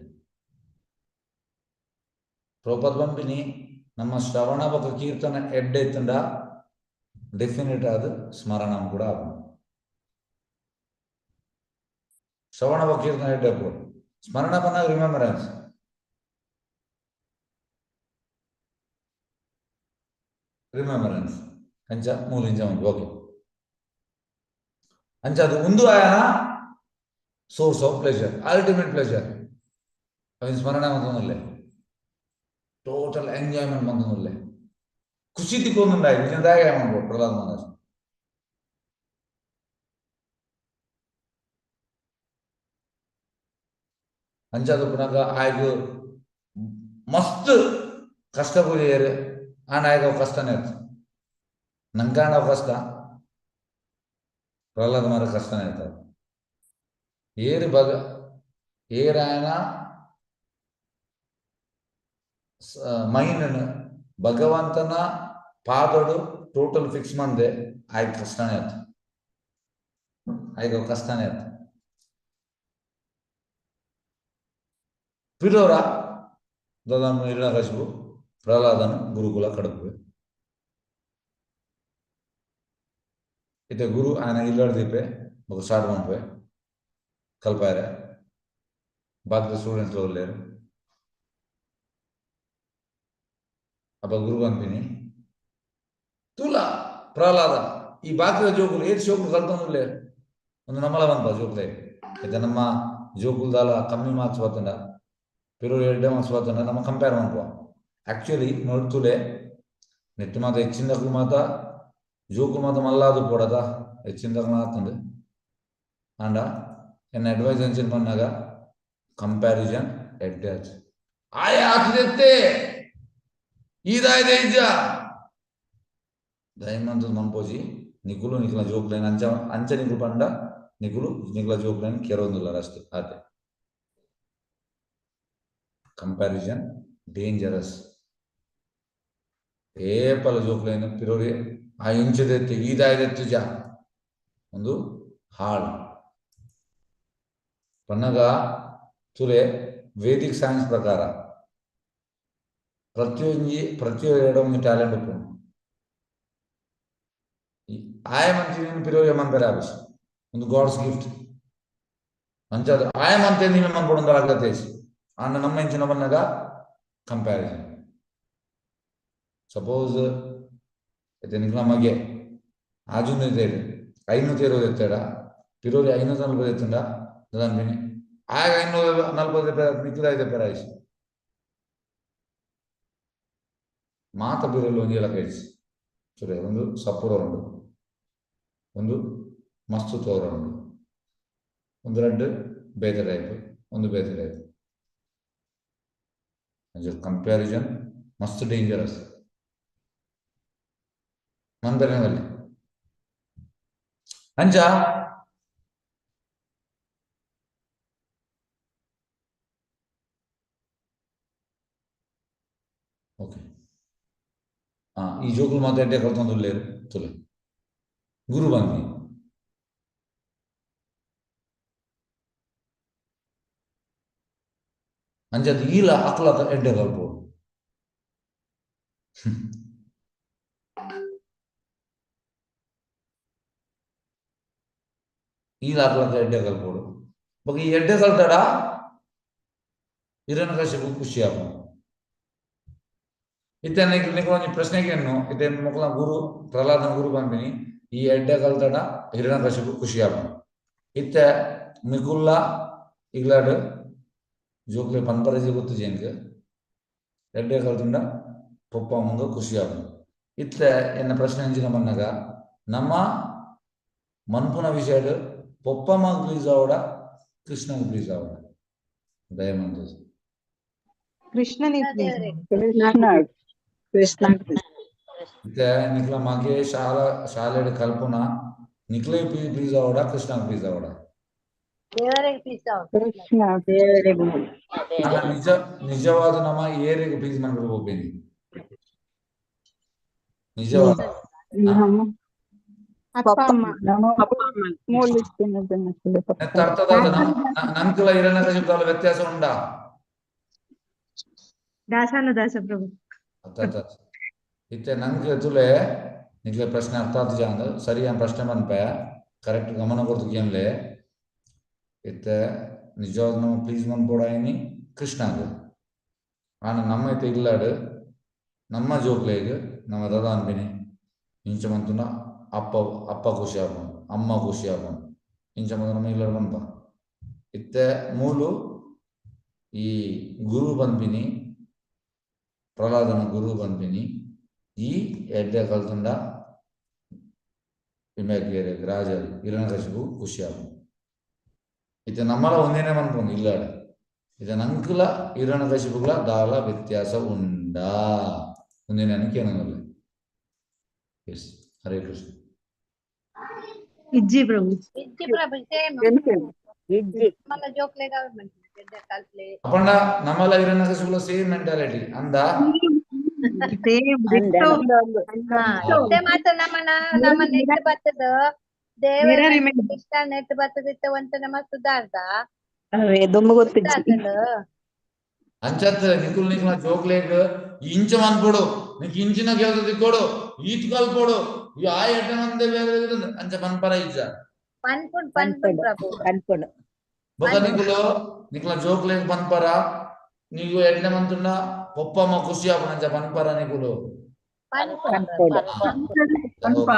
ಪ್ರಭುಪಾದ ಪಂಪಿನಿ ನಮ್ಮ ಶ್ರವಣ ಬೊಕ್ಕ ಕೀರ್ತನ ಎಡ್ಡೆ ಇತ್ತಂಡ ಡೆಫಿನೆಟ್ ಆದ ಸ್ಮರಣ ಕೂಡ ಆಪುಂಡು. ಶ್ರವಣ ಬೊಕ್ಕ ಕೀರ್ತನ ಎಡ್ಡೆ ಆಪುಂಡು. ಸ್ಮರಣ ಪನ್ನಗ ರಿಮೆಂಬರೆನ್ಸ್. ರಿಮೆಂಬರೆನ್ಸ್ ಅಂಚ ಮೂಲಿಂಚ ಉಂಟು. ಓಕೆ, ಅಂಚ ಅದು ಒಂದು ಆಯನ source of pleasure, ultimate pleasure. ಅವಿನ ಸ್ಮರಣೆ ಮಂತೊಂದುಲ್ಲೆ, ಟೋಟಲ್ ಎಂಜಾಯ್ಮೆಂಟ್ ಮಂತೊಂದುಲ್ಲೆ, ಖುಷಿ ತಿಕ್ಕೊಂದುಂಡಾಯ್ ನಿಜ ದಾಯ ಮನ್ಪೊಡು ಪ್ರಹ್ಲಾದ್ ಮಹಾರಾಜ್. ಅಂಚಾದ ಪುನಗ ಆಯ್ಗ ಮಸ್ತ್ ಕಷ್ಟ ಕೊರಿಯರು ಆಂಡ ಆಯ್ಗ ಕಷ್ಟನೇ ಆಯ್ತು ನಂಗಾಂಡ ಕಷ್ಟ ಪ್ರಹ್ಲಾದ ಮಾರ ಕಷ್ಟನೇ ಆಯ್ತು ಏರು ಬಗ ಏರಾಯನ ಮೈಂಡ್ ಭಗವಂತನ ಪಾದಡು ಟೋಟಲ್ ಫಿಕ್ಸ್ ಮಂದೆ ಆಯ್ತು ಕಷ್ಟನೇ ಆಯ್ತು ಆಯ್ತು ಕಷ್ಟನೇ ಆಯ್ತು ಪಿರೋರ ದಾದ ಹಿರಣ್ಯಕಶಿಪು ಪ್ರಹ್ಲಾದನ ಗುರುಕುಲ ಕಡಪುವೆ ಇತ್ತೆ ಗುರು ಆಯನ ಇಲ್ಲಡ್ ದೀಪೆ ಬೊಕ ಸ್ಟಾರ್ಟ್ ಮನ್ಪುವೆ ಕಲ್ಪಾಯರೆ ಬಾಕಿದ ಸ್ಟೂಡೆಂಟ್ಸ್ ಉಲ್ಲೆರ್ ಅಪ್ಪ ಗುರು ಪನ್ಪಿನಿ ತೂಲ ಪ್ರಹ್ಲಾದ ಈ ಬಾಕಿದ ಜೋಕುಲು ಏತ್ ಜೋಕುಲು ಕಲ್ತೊಂದುಲ್ಲೆರ್ ಒಂದು ನಮ್ಮಲ ಪನ್ಪ ಜೋಕುಲೆ ಇತ್ತೆ ನಮ್ಮ ಜೋಕುಲು ದಾಲ ಕಮ್ಮಿ ಮಾರ್ಕ್ಸ್ ಬತ್ತುಂಡ ಪಿರೋರು ಎಡ್ಡೆ ಮಾರ್ಕ್ಸ್ ಬತ್ತುಂಡ ನಮ್ಮ ಕಂಪೇರ್ ಮನ್ಪುವ ಆಕ್ಚುಲಿ ನೋಡ್ತುಲೆ ನೆಟ್ಟ್ ಮಾತ ಹೆಚ್ಚಿನದಕ್ಲು ಮಾತ ಜೋಕುಲು ಮಾತ ಮಲ್ಲಾದ್ ಪೋಡತ ಹೆಚ್ಚಿನದಕ್ಲು ಆತುಂಡು ಆಂಡ ಎನ್ನ ಅಡ್ವೈಸ್ ಎಂಚಿನ ಪನ್ನಗ ಕಂಪ್ಯಾರಿಸನ್ ಎಡ್ಡೆ ಆತು ಆಯೆ ಆತುದೆತ್ತೆ ಈದಾಯ್ದೆ ಇಜ್ಜ ದಯಮಂತದ ಮನ್ಪೋಜಿ ನಿಕುಲು ನಿಕ್ಲ ಜೋಕ್ಲೆನ್ ಅಂಚ ಅಂಚ ನಿಕುಲು ಪಂಡ ನಿಕುಲು ನಿಕ್ಲ ಜೋಕ್ಲೆನ್ ಕೆರೊಂದುಲ್ಲರ್ ಅಷ್ಟೇ ಆತೆ ಕಂಪ್ಯಾರಿಸನ್ ಡೇಂಜರಸ್ ಏಪಲ ಜೋಕ್ಲೆನ್ ಪಿರೋರಿ ಆ ಇಂಚದೆತ್ತೆ ಈದಾಯ್ದೆತ್ತು ಜ ಒಂದು ಹಾಳು ಪನ್ನಗ ತುಲೆ ವೇದಿಕ್ ಸೈನ್ಸ್ ಪ್ರಕಾರ ಪ್ರತಿಯೊಂಜಿ ಪ್ರತಿಯೊಂದು ಒಂಜಿ ಟ್ಯಾಲೆಂಟ್ ಉಪ್ಪುಂಡು ಆಯ ಮಂತಿನ ಪಿರೋರಿ ಮನ್ಪೆರೆ ಆಪಿಸ್ ಒಂದು ಗಾಡ್ಸ್ ಗಿಫ್ಟ್ ಅಂಚಾದ್ ಆಯ ಮಂತೆ ನೀನು ಮನ್ಪೊಡು ಅಗತ್ಯ ಆಂಡ ನಮ್ಮ ಇಂಚಿನ ಬನ್ನಗ ಕಂಪ್ಯಾರಿಸನ್ ಸಪೋಸ್ ಇತ್ತೆ ನಿಕ್ಲ ಮಗೆ ಆಜುನ ತೇರು 520 ಎತ್ತಡ ಪಿರೋರಿ 540 ಎತ್ತುಂಡ ದಾದ ಆಗ 540 ನಿಕ್ಲ ಐತೆ ಆಯ್ಸ್ ಮಾತ ಬಿರಲು ಒಂಜಿ ಲಕ ಇಜ್ಜಿ ಸರಿ ಒಂದು ಸಪುರ ಉಂಡು ಒಂದು ಮಸ್ತ್ ತೋರ ಉಂಡು ಒಂದು ರಡ್ಡ್ ಬೇತೆ ಟೈಪ್ ಒಂದು ಬೇತೆ ಟೈಪ್ ಅಂಚ ಕಂಪ್ಯಾರಿಸನ್ ಮಸ್ತ್ ಡೇಂಜರಸ್ ಮನ್ಪೆರೆನ ಅಂಚ ಓಕೆ ಈ ಜೋಕುಲು ಮಾತ ಎಡ್ಡೆ ಕಲ್ತೊಂದುಲ್ಲೆರ್ ತುಲೆ ಗುರು ಪನ್ಪಿ ಅಂಚಾದ್ ಈಲ ಅಕ್ಲ ಎಡ್ಡೆ ಕಲ್ಪೊಡು ಈಲ ಅಕ್ಲ ಎಡ್ಡೆ ಕಲ್ಪೊಡು ಬೊಕ ಈ ಎಡ್ಡೆ ಕಲ್ತಡ ಹಿರಣ್ಯಕಶಿಪು ಖುಷಿ ಆಪುಂಡು ಇತ್ತೆ ನಿಕ್ಲ ಒಂಜಿ ಪ್ರಶ್ನೆಗೆ ಇತ್ತೆ ಮೊಕಲ ಗುರು ಪ್ರಹ್ಲಾದನ ಗುರು ಪನ್ಪಿನಿ ಈ ಎಡ್ಡೆ ಕಲ್ತಡ ಹಿರಣ್ಯಕಶಿಪು ಖುಷಿ ಆಪುಂಡು ಇತ್ತೆ ನಿಕುಲ್ಲ ಇಗ್ಲಾಡ್ ಜೋಕ್ಲೆ ಪನ್ಪರಜಿ ಗೊತ್ತುಜಿ ಎಂಕ್ ಎಡ್ಡೆ ಕಲ್ತುಂಡ ಪೊಪ್ಪ ಅಮ್ಮಂಗ್ ಖುಷಿ ಆಪುಂಡು ಇತ್ತೆ ಎನ್ನ ಪ್ರಶ್ನೆ ಎಂಚಿನ ಪನ್ನಗ ನಮ್ಮ ಮನ್ಪುನ ವಿಷಯಡ್ ಪೊಪ್ಪಮ್ಮಗ್ ಪ್ಲೀಸ್ ಆವಡ ಕೃಷ್ಣಗ್ ಪ್ಲೀಸ್ ಆವಡ ದಯಮಂತುದು
ಕೃಷ್ಣನಿಗೆ ಪ್ಲೀಸ್
ಕೃಷ್ಣ
ಕೃಷ್ಣ
ಇತ್ತೆ ನಿಕ್ಲ ಮಗೆ ಶಾಲಾ ಶಾಲೆಡ್ ಕಲ್ಪುನ ನಿಕ್ಲೆ ಪ್ಲೀಸ್ ಆವಡ ಕೃಷ್ಣಗ್ ಪ್ಲೀಸ್ ಆವಡ
ದೇವರಿಗೆ ಪ್ಲೀಸ್ ಆವಡ್
ಕೃಷ್ಣ
ಅಲ್ಲ ನಿಜ ನಿಜವಾದ ನಮ್ಮ ಏರಿಗೆ ಪ್ಲೀಸ್ ಮನ್ಪುಡು ಪೋಪಿನಿ ನಿಜವಾದ
ನಮ್ಮ
ಅಪ್ಪ ಅಮ್ಮ
ನಮ್ಮ ಮೂಲಿತ್ತಿನ ಜನಕುಲೆ
ನೆತ್ತ ಅರ್ಥದಾದ ನಂಕುಲ ಹಿರಣ್ಯಕಶಿಪುದಾಲ ವ್ಯತ್ಯಾಸ ಉಂಡಾ
ದಾಸಾನುದಾಸ ಪ್ರಭು
ಅರ್ಥ ಅರ್ಥ ಇತ್ತೆ ನಂಗೆ ತುಲೆ ನಿಕ್ಲೆ ಪ್ರಶ್ನೆ ಅರ್ಥ ಆತು ಜಾಂದ್ ಸರಿ ಯಾನ್ ಪ್ರಶ್ನೆ ಪನ್ಪೆ ಕರೆಕ್ಟ್ ಗಮನ ಕೊರ್ತು ಕೇನ್ಲೆ ಇತ್ತೆ ನಿಜವಾದ ನಮ್ಮ ಪ್ಲೀಸ್ ಮನ್ಪೊಡಾಯಿನಿ ಕೃಷ್ಣಗ್ ಆಂಡ ನಮ್ಮ ಇತ್ತೆ ಇಲ್ಲಡ್ ನಮ್ಮ ಜೋಕ್ಲೆಗ್ ನಮ್ಮ ದಾದ ಅನ್ಪಿನಿ ಇಂಚ ಮಂತುಂಡ ಅಪ್ಪ ಅಪ್ಪ ಖುಷಿ ಆಪುಂಡು ಅಮ್ಮ ಖುಷಿ ಆಪುಂಡು ಇಂಚ ಮಂತು ನಮ್ಮ ಇಲ್ಲಡ್ ಪನ್ಪ ಇತ್ತೆ ಮೂಲು ಈ ಗುರು ಪನ್ಪಿನಿ ಪ್ರಹ್ಲಾದನ ಗುರು ಪನ್ಪಿನಿ ಈ ಎಡ್ಡೆ ಕಲ್ತುಂಡ ವಿಮೆ ರಾಜರು ಹಿರಣ್ಯಕಶಿಪು ಖುಷಿ ಆಪುಂಡು ಇತ್ತೆ ನಮ್ಮಲ ಒಂದೇನೆ ಮನ್ಪುಂಡು ಇಲ್ಲಡ್ ಇದು ನಂಕುಲ ಹಿರಣ್ಯಕಶಿಪುಗಳ ದಾಲ ವ್ಯತ್ಯಾಸ ಉಂಡಾ ಮುಂದಿನ ಕೇಳೋದಿಲ್ಲ. ಎಸ್, ಹರೇ ಕೃಷ್ಣ.
ಇಜ್ಜಿ ಪ್ರಭು.
ಇಜ್ಜಿ ಪ್ರಭು, ಸೇಮ್.
ಇಜ್ಜಿ.
ಮಲ್ಲ ಜೋಕ್ಲೆಗ್ ಅವೆ ಮನ್ಪುನ ಕಲ್ಪ್ಲೆ.
ಅಪಂಡ ನಮ್ಮಲ ಹಿರಣ್ಯಕಶಿಪುಗಳ ಸೇಮ್ ಮೆಂಟಾಲಿಟಿ ಅಂದ.
Same ditto.
ಇತ್ತೆ ಮಾತ್ರ ನಮ್ಮನ ನಮ್ಮ ನೆಟ್ ಬತ್ತದ ದೇವರ
Mirror image.
Krishna net ಬತ್ತದ ಇತ್ತೆ ಒಂತ ನಮ್ಮ ಸುಧಾರ್ದ.
ಅವೇ ದುಂಬು ಗೊತ್ತಿಜ್ಜಿ.
ಆತಂಡ್.
ಅಂಚತ್ ನಿಕುಲ್ ನಿಕ್ಲ ಜೋಕ್ಲೆಗ್ ಇಂಚ ಮನ್ಪೊಡು, ನಿಕ್ ಇಂಚಿನ ಕೆಲಸ ತಿಕ್ಕೊಡು, ಈತ್ ಕಲ್ಪೊಡು, ಈ ಆ ಎಡ್ಡೆ ಬೇರೆ ಅಂಚ ಮನ್ಪರ ಇಜ್ಜ.
ಪನ್ಪುಂಡ್ ಪನ್ಪುಂಡ್ ಪ್ರಭು.
ಪನ್ಪುಂಡು.
ಬೊಕ ನಿಕುಲು ನಿಕ್ಲ ಜೋಕ್ಲೆಗ್ ಪನ್ಪರ, ನೀವು ಎಡ್ಡೆ ಮಂತುಂಡ ಪೊಪ್ಪಮ್ಮ ಖುಷಿ ಆಪುಂಡು ಅಂಚ ಪನ್ಪರ ನಿಕುಲು.
ಪನ್ಪುಂಡ್.
ಪನ್ಪ.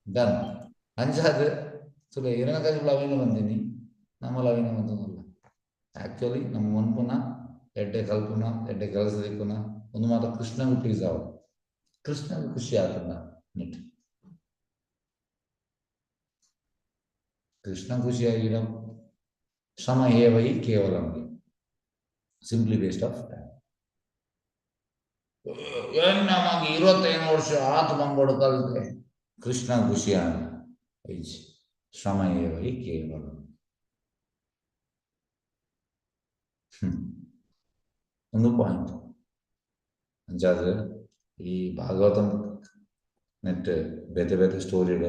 ಡನ್. ಅಂಚಾದ್ ಸುಲ ಹಿರಣ್ಯಕಶಿಪುಲ ಅವೇನ ಬಂದಿನಿ, ನಮ್ಮಲ ಅವೇನ ಬಂತಂದಲ್ಲ. ಆಕ್ಚುಲಿ ನಮ್ಮ ಮನ್ಪುನ ಎಡ್ಡೆ ಕಲ್ಪುನ ಎಡ್ಡೆ ಕೆಲಸ ದಿಕ್ಕುನ ಒಂದು ಮಾತ್ರ ಕೃಷ್ಣಗೂ ಪ್ಲೀಸ್ ಆವಡು, ಕೃಷ್ಣಗೂ ಖುಷಿ ಆತಂಡ ನೆಟ್. ಕೃಷ್ಣ ಖುಷಿಯಾಗಿಡ ಶ್ರಮ ಏವೈ ಕೇವಲ ಸಿಂಪ್ಲಿ ವೇಸ್ಟ್ ಆಫ್ ಟೈಮ್. ಏನ್ ನಮಗೆ 25 ವರ್ಷ ಆತು ಬಂಗೋಡು ಕಲ್ತೆ, ಕೃಷ್ಣ ಖುಷಿಯಾನ ಶ್ರಮ ಏವೈ ಕೇವಲ. ಒಂದು ಪಾಯಿಂಟ್. ಅಂಚಾದ್ರೆ ಈ ಭಾಗವತಂ ನೆಟ್ ಬೇತೆ ಬೇತೆ ಸ್ಟೋರಿಡ್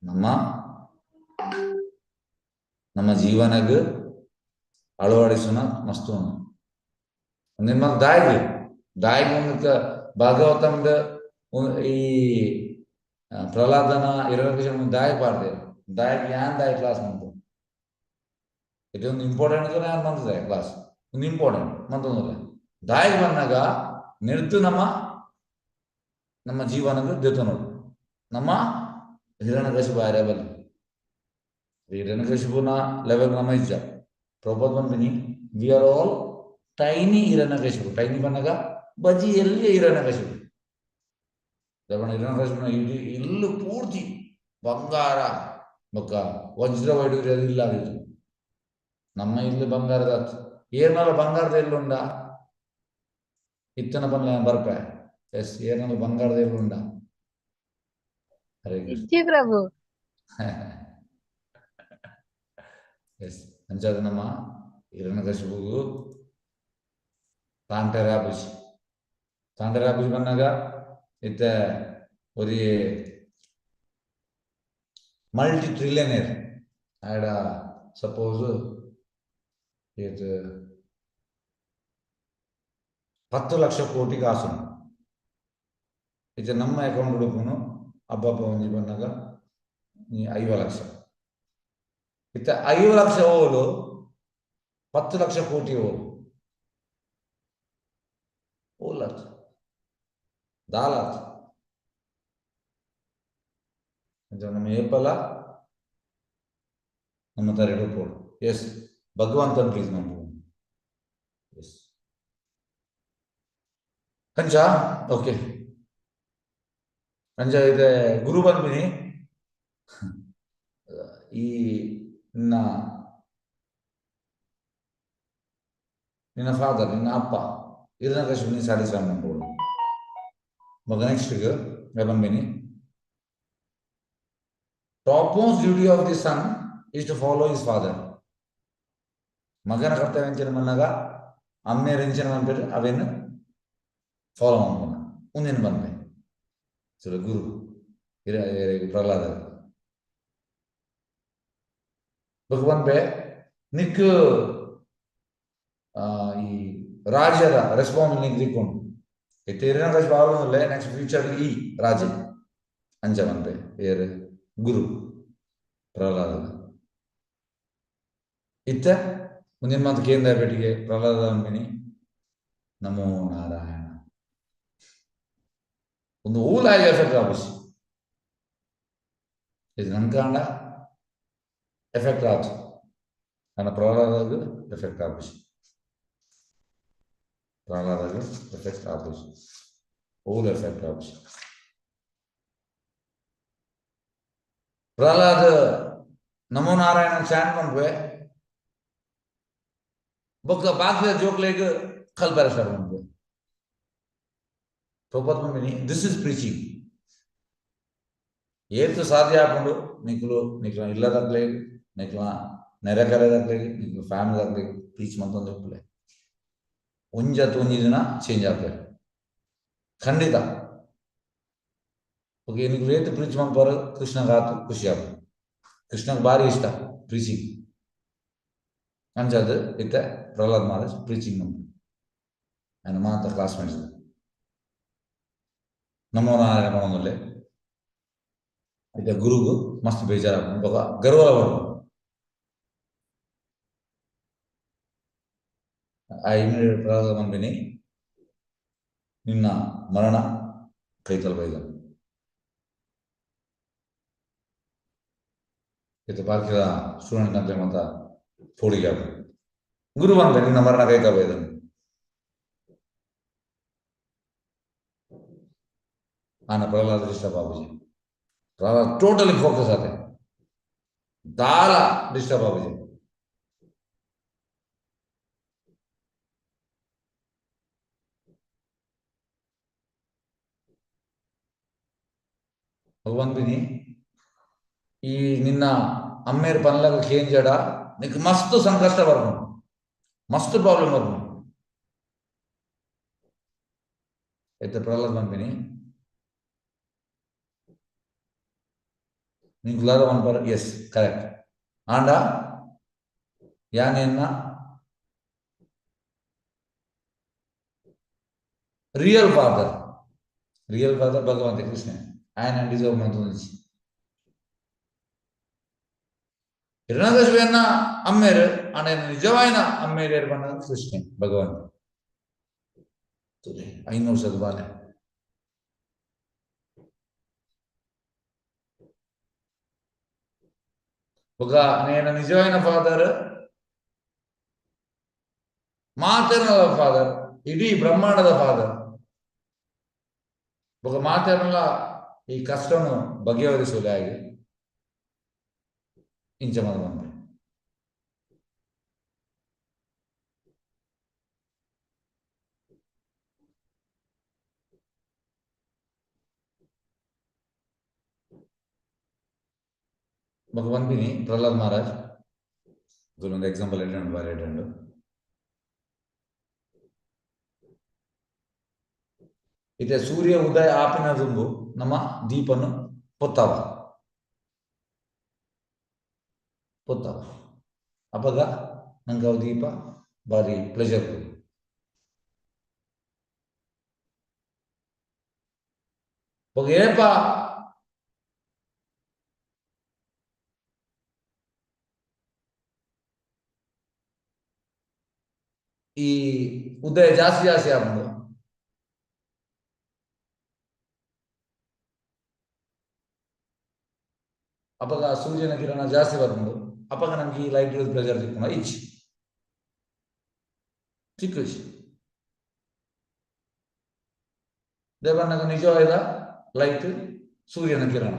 ನಮ್ಮ ನಮ್ಮ ಜೀವನಗ್ ಅಳವಡಿಸುನ ಮಸ್ತು ಉಂಡು. ನಿಮ್ಮ ದಾಯಿಗ್ ದಾಯಿಗ್ ಒಂದು ಭಾಗವತಂದ ಈ ಪ್ರಹ್ಲಾದನ ಹಿರಣ್ಯಕಶಿಪುನ ದಾಯಿ ಪಾಡ್ದೆ, ದಾಯಿಗ್ ಯಾನ್ ದಾಯಿ ಕ್ಲಾಸ್ ಮಂತು. ಇದೊಂದು ಇಂಪಾರ್ಟೆಂಟ್ ಯಾನ್ ಮಂತದೆ ಕ್ಲಾಸ್, ಒಂದು ಇಂಪಾರ್ಟೆಂಟ್ ಮಂತೊಂದಿಲ್ಲ. ದಾಯಿಗ್ ಬಂದಾಗ ನಿರ್ತು ನಮ್ಮ ನಮ್ಮ ಜೀವನದ ದೆತೊನೊಡು ನಮ್ಮ ಹಿರಣ್ಯಕಶಿಪು ಆರೆ ಬಲ್ಲಿ. ಹಿರಣ್ಯಕಶಿಪುನ ಲೆವೆಲ್ ನಮ್ಮ ಇಜ್ಜ. Prabhupada ಪನ್ಪಿನಿ we are all tiny Hiranyakashipu. Tiny ಪನ್ನಗ ಬಜಿ ಎಲ್ಲಿ ಹಿರಣ್ಯಕಶಿಪು. ಹಿರಣ್ಯಕಶಿಪುನ ಇಡೀ ಇಲ್ಲು ಪೂರ್ತಿ ಬಂಗಾರ ಬೊಕ್ಕ ವಜ್ರ ವೈಡೂರ್ಯ ಇಲ್ಲ ಆಗಿತ್ತು. ನಮ್ಮ ಇಲ್ಲು ಬಂಗಾರದ ಏರ್ನಲ ಬಂಗಾರದ ಇಲ್ಲುಂಡ ಇತ್ತನ ಪನ್ಲೆ ಬರ್ಪೆ. ಎಸ್, ಏರ್ನಲ ಬಂಗಾರದ ಇಲ್ಲುಂಡ. ಹರೇ ಕೃಷ್ಣ.
ಇಜ್ಜಿ ಪ್ರಭು.
ಎಸ್, ಅಂಚಾದ ನಮ್ಮ ಹಿರಣ್ಯಕಶಿಪುಗು ತಾಂಟೆರಾಬುಜಿ ತಾಂಟೆರಾಬುಜಿ ಬಂದಾಗ ಇತ್ತೆ ಒರಿ ಮಲ್ಟಿ ಟ್ರಿಲಿಯನೇರ್ ಆಡ ಸಪೋಸ್ ಇದು 10 ಲಕ್ಷ ಕೋಟಿ ಕಾಸು ಇತ್ತೆ ನಮ್ಮ ಅಕೌಂಟ್ ಹುಡುಕುನು ಹಬ್ಬ ಒಂಜಿ ಬಂದಾಗ 50 ಲಕ್ಷ ಇತ್ತೆ 5 ಲಕ್ಷ ಓಲು 10 ಲಕ್ಷ ಕೋಟಿ ಓಲು ಓಲತ್ ದಾಲತ್ ನಮ್ಮ ಏಪಲ ನಮ್ಮ ತರ ಪೋಡು. ಎಸ್, ಭಗವಂತನ್ ಪ್ಲೀಸ್ ನಮ್ಮ. ಎಸ್ ಕಂಚ ಓಕೆ ಕಂಚ ಇದೆ ಗುರು ಬಂದ್ಬಿನಿ ಈ ನಿನ್ನ ನಿನ್ನ ಫಾದರ್ ನಿನ್ನ ಅಪ್ಪ ಹಿರಣ್ಯಕಶಿಪು ನೀನು ಸ್ಯಾಟಿಸ್ಫೈ ಮಾಡ್ಬೋದು. ಮಗ next ಬಂದ್ಬಿನಿ top most duty of the son is to follow his father. ಮಗನ ಕರ್ತವ್ಯ ಎಂಚಿನ ಮನ್ನಾಗ ಅಮ್ಮೇರ್ ಎಂಚಿನ ಮನ್ಪೇರು ಅವೇನು ಫಾಲೋ ಮಾಡ್ಬೋಣ ಮುಂದಿನ ಬಂದ್ಪೆ ಸರಿ ಗುರು ಹಿರ ಪ್ರಹ್ಲಾದ ಭಗವಂತ ನಿಕ್ ಈ ರಾಜ್ಯದ ರೆಸ್ಪಾನ್ಸಿಬಿಲಿಟಿ ತಿಕ್ಕೊಂಡು ಇತ್ತೆ ಹಿರಣ್ಯಕಶಿಪು ಆಗೋದಿಲ್ಲ ನೆಕ್ಸ್ಟ್ ಫ್ಯೂಚರ್ ಈ ರಾಜ್ಯ ಅಂಚ ಬಂತೆ ಏರು ಗುರು ಪ್ರಹ್ಲಾದ ಇತ್ತ ಮುಂದಿನ ಮಾತು ಕೇಂದ್ರ ಪೇಟಿಗೆ ಪ್ರಹ್ಲಾದ ಅಂಬಿನಿ ನಮೋ ನಾರಾಯಣ ಒಂದು ಊಲಾಗಿ ಎಫೆಕ್ಟ್ ಆಪಿಸಿ ಇದು ನನ್ನ ಕಾಂಡ ಎಫೆಕ್ಟ್ ಆತು ನನ್ನ ಪ್ರಹ್ಲಾದಾಗ ಎಫೆಕ್ಟ್ ಆಪಿಸಿ ಪ್ರಹ್ಲಾದಾಗ ಎಫೆಕ್ಟ್ ಆಪಿಸಿ ಊಲ್ ಎಫೆಕ್ಟ್ ಆಪಿಸಿ ಪ್ರಹ್ಲಾದ ನಮೋ ನಾರಾಯಣ ಚಾಂಟ್ ಮಾಡ್ಬೆ ಬೊಕ್ಕ ಬಾಕಿದ ಜೋಕ್ಲೆಗ್ ಕಲ್ಪರೆ ಸ್ಟಾರ್ಟ್ ಮನ್ಪುವೆ. ಪ್ರಭುಪಾದ ಪನ್ಪಿನಿ this is preaching. ಏತ್ ಸಾಧ್ಯ ಆಪುಂಡು ನಿಕುಲು ನಿಕ್ಲ ಇಲ್ಲದಕ್ಲೆಗ್, ನಿಕ್ಲ ನೆರೆಕರೆದಕ್ಲೆಗ್, ನಿಕ್ಲ ಫ್ಯಾಮಿಲಿದಕ್ಲೆಗ್ ಪ್ರೀಚ್ ಮಲ್ತೊಂದು ಇಪ್ಪುಲೆ. ಒಂಜತ್ ಒಂಜಿ ದಿನ ಚೇಂಜ್ ಆಪೆರ್ ಖಂಡಿತ. ಓಕೆ, ನಿಕ್ಲು ಏತ್ ಪ್ರೀಚ್ ಮನ್ಪುವರ್ ಕೃಷ್ಣಗ್ ಆತ್ ಖುಷಿ ಆಪುಂಡು. ಕೃಷ್ಣಗ್ ಬಾರಿ ಇಷ್ಟ ಪ್ರೀಚಿಂಗ್. ಅಂಚಾದ್ ಇತ್ತೆ ಪ್ರಹ್ಲಾದ್ ಮಹಾರಾಜ್ ಪ್ರೀಚಿಂಗ್ ಮನ್ಪುವೆ ಆಯನ ಮಾತ ಕ್ಲಾಸ್ಮೇಟ್ಸ್ ನಮೋ ನಾರಾಯಣ ಪನೊಂದುಲ್ಲೆ. ಇತ್ತೆ ಗುರುಗು ಮಸ್ತ್ ಬೇಜಾರಾಪುಂಡು ಬೊಕ ಗರ್ವಲ ಬರ್ಪುಂಡು. ಆ ಇಮಿಡಿಯೇಟ್ ಪ್ರಹ್ಲಾದ ಪನ್ಪಿನಿ ನಿನ್ನ ಮರಣ ಕೈತಲ್ ಬೈದ. ಇತ್ತೆ ಬಾಕಿದ ಸ್ಟೂಡೆಂಟ್ ನಕ್ಲೆ ಮಾತ ಪೋಡಿಗೆ ಆಪುಂಡು. ಗುರು ಪನ್ಪೆ ನಿನ್ನ ಮರಣ ಕೈತಲ್ ಬೈದ. ಆನ ಪ್ರಹ್ಲಾದ ಡಿಸ್ಟರ್ಬ್ ಆಪುಜಿ. ಪ್ರಹ್ಲಾದ್ ಟೋಟಲಿ ಫೋಕಸ್ ಆತೆ, ದಾಲ ಡಿಸ್ಟರ್ಬ್ ಆಪುಜಿ. ಭಗವಂತಿನಿ ಈ ನಿನ್ನ ಅಮ್ಮೇರ್ ಪನ್ಲಗ ಕೇಂಜಡ ನಿಕ್ ಮಸ್ತ್ ಸಂಕಷ್ಟ ಬರ್ಪುಂಡು, ಮಸ್ತ್ ಪ್ರಾಬ್ಲಮ್ ಬರ್ಪುಂಡು. ಇತ್ತೆ ಪ್ರಹ್ಲಾದ್ ಪನ್ಪಿನಿ ನಿಂಕುಲಾದ ಪನ್ಪರ್ ಎಸ್ ಕರೆಕ್ಟ್, ಆಂಡ ಯಾನ್ ಎನ್ನ ರಿಯಲ್ ಫಾದರ್, ರಿಯಲ್ ಫಾದರ್ ಭಗವಂತ ಕೃಷ್ಣ, ಆಯನ ಡಿಸರ್ವ್ ಮಂತೊಂದಿಜ್ಜಿ. ಹಿರಣ್ಯಕಶಿಪುನ ಅಮ್ಮೇರ್ ಆಂಡ ಎನ್ನ ನಿಜವಾಯಿನ ಅಮ್ಮೇರ್ ಏರ್ ಪಂಡ ಕೃಷ್ಣ ಭಗವಂತ. 5 ವರ್ಷದ ಬಾಲೆ. ಬೊಕ ನೇನ ನಿಜವಾಯಿನ ಫಾದರ್ ಮಾತೆರ್ನಲ ಫಾದರ್, ಇಡೀ ಬ್ರಹ್ಮಾಂಡದ ಫಾದರ್. ಬೊಕ ಮಾತೆರ್ನಲ ಈ ಕಷ್ಟನು ಬಗೆಹರಿಸುವುದೇ ಆಗಿ ಇಂಚ ಮಲ್ಪಂತೆ. ಬೊಕ ಪನ್ಪಿನಿ ಪ್ರಹ್ಲಾದ್ ಮಹಾರಾಜ್ ಒಂದು ಎಕ್ಸಾಂಪಲ್ ಎಡ್ಡೆ ಬಾರಿ ಎಡ್ಡೆ. ಇತ್ತೆ ಸೂರ್ಯ ಉದಯ ಆಪಿನ ದುಂಬು ನಮ್ಮ ದೀಪನು ಪೊತ್ತಾವ ಪೊತ್ತಾವ ಅಪಗ ನಂಗೆ ಅವು ದೀಪ ಬಾರಿ ಪ್ಲೆಜರ್. ಬೊಕ ಏಪ ಈ ಉದಯ ಜಾಸ್ತಿ ಜಾಸ್ತಿ ಆಪುಂಡು ಅಪಗ ಸೂರ್ಯನ ಕಿರಣ ಜಾಸ್ತಿ ಬರ್ಪುಂಡು, ಅಪಗ ನಮ್ಗೆ ಈ ಲೈಟ್ ಪ್ಲೆಜರ್ ತಿಕ್ಕುಂಡ ಇಚ್ಚಿ ಚಿಕ್ಕ ದೇವಣ್ಣಗ ನಿಜವಾದ ಲೈಟ್ ಸೂರ್ಯನ ಕಿರಣ,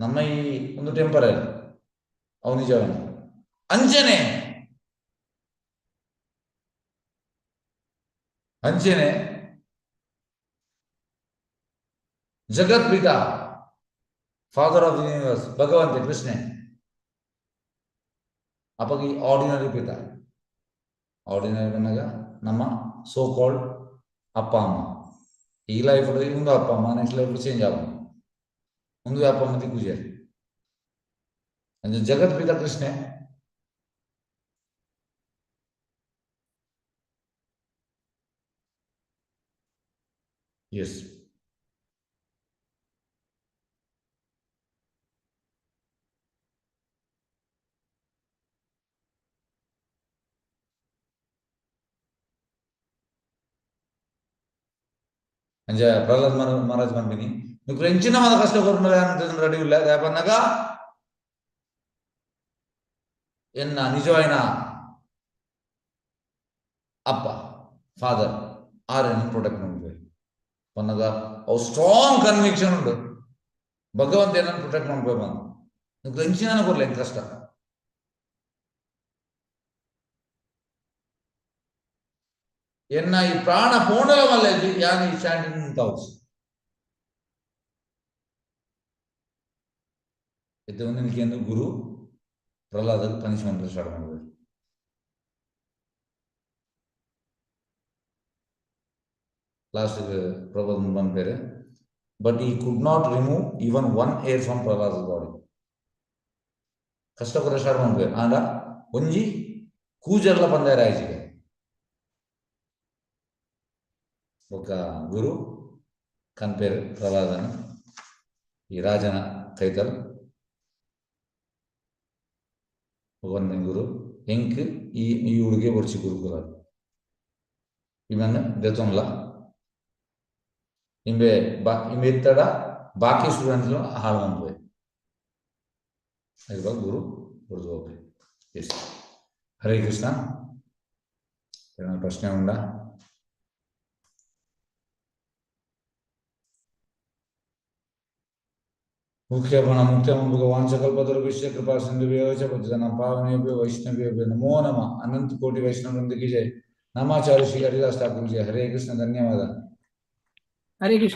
ನಮ್ಮ ಈ ಒಂದು ಟೆಂಪರರಿ, ಅವು ನಿಜವಾದ. ಅಂಚನೆ ಅಂಚನೆ ಜಗತ್ ಪಿತಾ ಫಾದರ್ ಆಫ್ the universe ಭಗವಂತ ಕೃಷ್ಣೆ ಅಪಗ ಈ ಆರ್ಡಿನರಿ ಪಿತಾ, ಆರ್ಡಿನರಿ ಪನ್ನಗ ನಮ್ಮ ಸೋ ಕಾಲ್ಡ್ ಅಪ್ಪ ಅಮ್ಮ. ಈ ಲೈಫ್ ಇಂದು ಅಪ್ಪ ಅಮ್ಮ, ನೆಕ್ಸ್ಟ್ ಲೈಫ್ ಚೇಂಜ್ ಆಪುಂಡು, ಉಂದು ಅಪ್ಪ ಅಮ್ಮ ತಿಕ್ಕುಜೆರ್. ಅಂಚ ಜಗತ್ ಪಿತಾ ಕೃಷ್ಣೆ. ಎಸ್, ಅಂಚ ಪ್ರಹ್ಲಾದ್ ಮಹಾರಾಜ್ ಪನ್ಪಿನಿ ನಿಕುಲು ಎಂಚಿನ ಮಾತ ಕಷ್ಟ ಕೊರ್ಪುಂಡಲ ರೆಡಿ ಉಲ್ಲೆ ದಾಯೆ ಪನ್ನಗ ಎನ್ನ ನಿಜವಾಯಿನ ಅಪ್ಪ ಫಾದರ್ ಆರ್ ಎನ್ನ ಪ್ರೊಟೆಕ್ಟ್ ಮನ್ಪುವೆ ಪನ್ನಗ ಅವು ಸ್ಟ್ರಾಂಗ್ ಕನ್ವಿಕ್ಷನ್ ಉಂಡು, ಭಗವಂತ ಏನನ್ನು ಪ್ರೊಟೆಕ್ಟ್ ಮನ್ಪುವೆ ಪಂದ್. ನಿಕುಲು ಎಂಚಿನ ಕೊರ್ಲೆ ಎಂಕ್ ಕಷ್ಟ. ಎನ್ನ ಈ ಪ್ರಾಣ ಪೋಣಲ ಮಲ್ಲೆಜಿ ಯಾನ್ ಈ ಚಾಂಟಿಂಗ್ ಉಂತಾವುಜಿ. ಇತ್ತೆ ಒಂದಿನ ಗುರು ಪ್ರಹ್ಲಾದ ಪನಿಷ್ಮೆಂಟ್ ಸ್ಟಾರ್ಟ್ ಮಾಡ್ಬೇಕು. ಲಾಸ್ಟ್ ಪ್ರಬಂಧ ಬಂದ್ಬೇರೆ, but he could not remove even one hair from Prahlad body. ಕಷ್ಟ ಕೂಡ ಸ್ಟಾರ್ಟ್ ಮಾಡ್ಬೇಕು. ಆಂಡ ಒಂಜಿ ಕೂಜರ್ಲ ಬಂದಾರ ಆಯ್ಚಿಗೆ. ఒక ಗುರು ಕನ್ಪೇರ್ ಪ್ರಹ್ಲಾದನ ಈ ರಾಜನ ಕೈತಲ್ ಒಂದನೇ ಗುರು ಎಂಕ್ ಈ ಈ ಹುಡುಗೆ ಬೊಡ್ಚಿ ಗುರುಕುಲ ಇವನ್ ದೆತೊನ್ಲ ಇಂಬೆ ಬಾ ಇಂಬೆ ಇತ್ತಡ ಬಾಕಿ ಸ್ಟೂಡೆಂಟ್ಸ್ ಹಾಳು ಮನ್ಪುವೆ. ಇವಾಗ ಗುರು ಬುಡ್ದು ಹೋಗ್ರಿ. ಎಸ್, ಹರೇ ಕೃಷ್ಣ. ಏನಾದ್ರು ಪ್ರಶ್ನೆ ಉಂಡಾ? मुख्य मुख्य वांछकल्पतरुभ्यश्च कृपा सिन्धुभ्यो च पतितानां पावनेभ्यो वैष्णवेभ्यो नमो नमः। अनंत कोटि वैष्णव वृंद की जय। नामाचार्य श्री हरिदास ठाकुर जी। हरे कृष्ण। धन्यवाद।
हरे कृष्ण।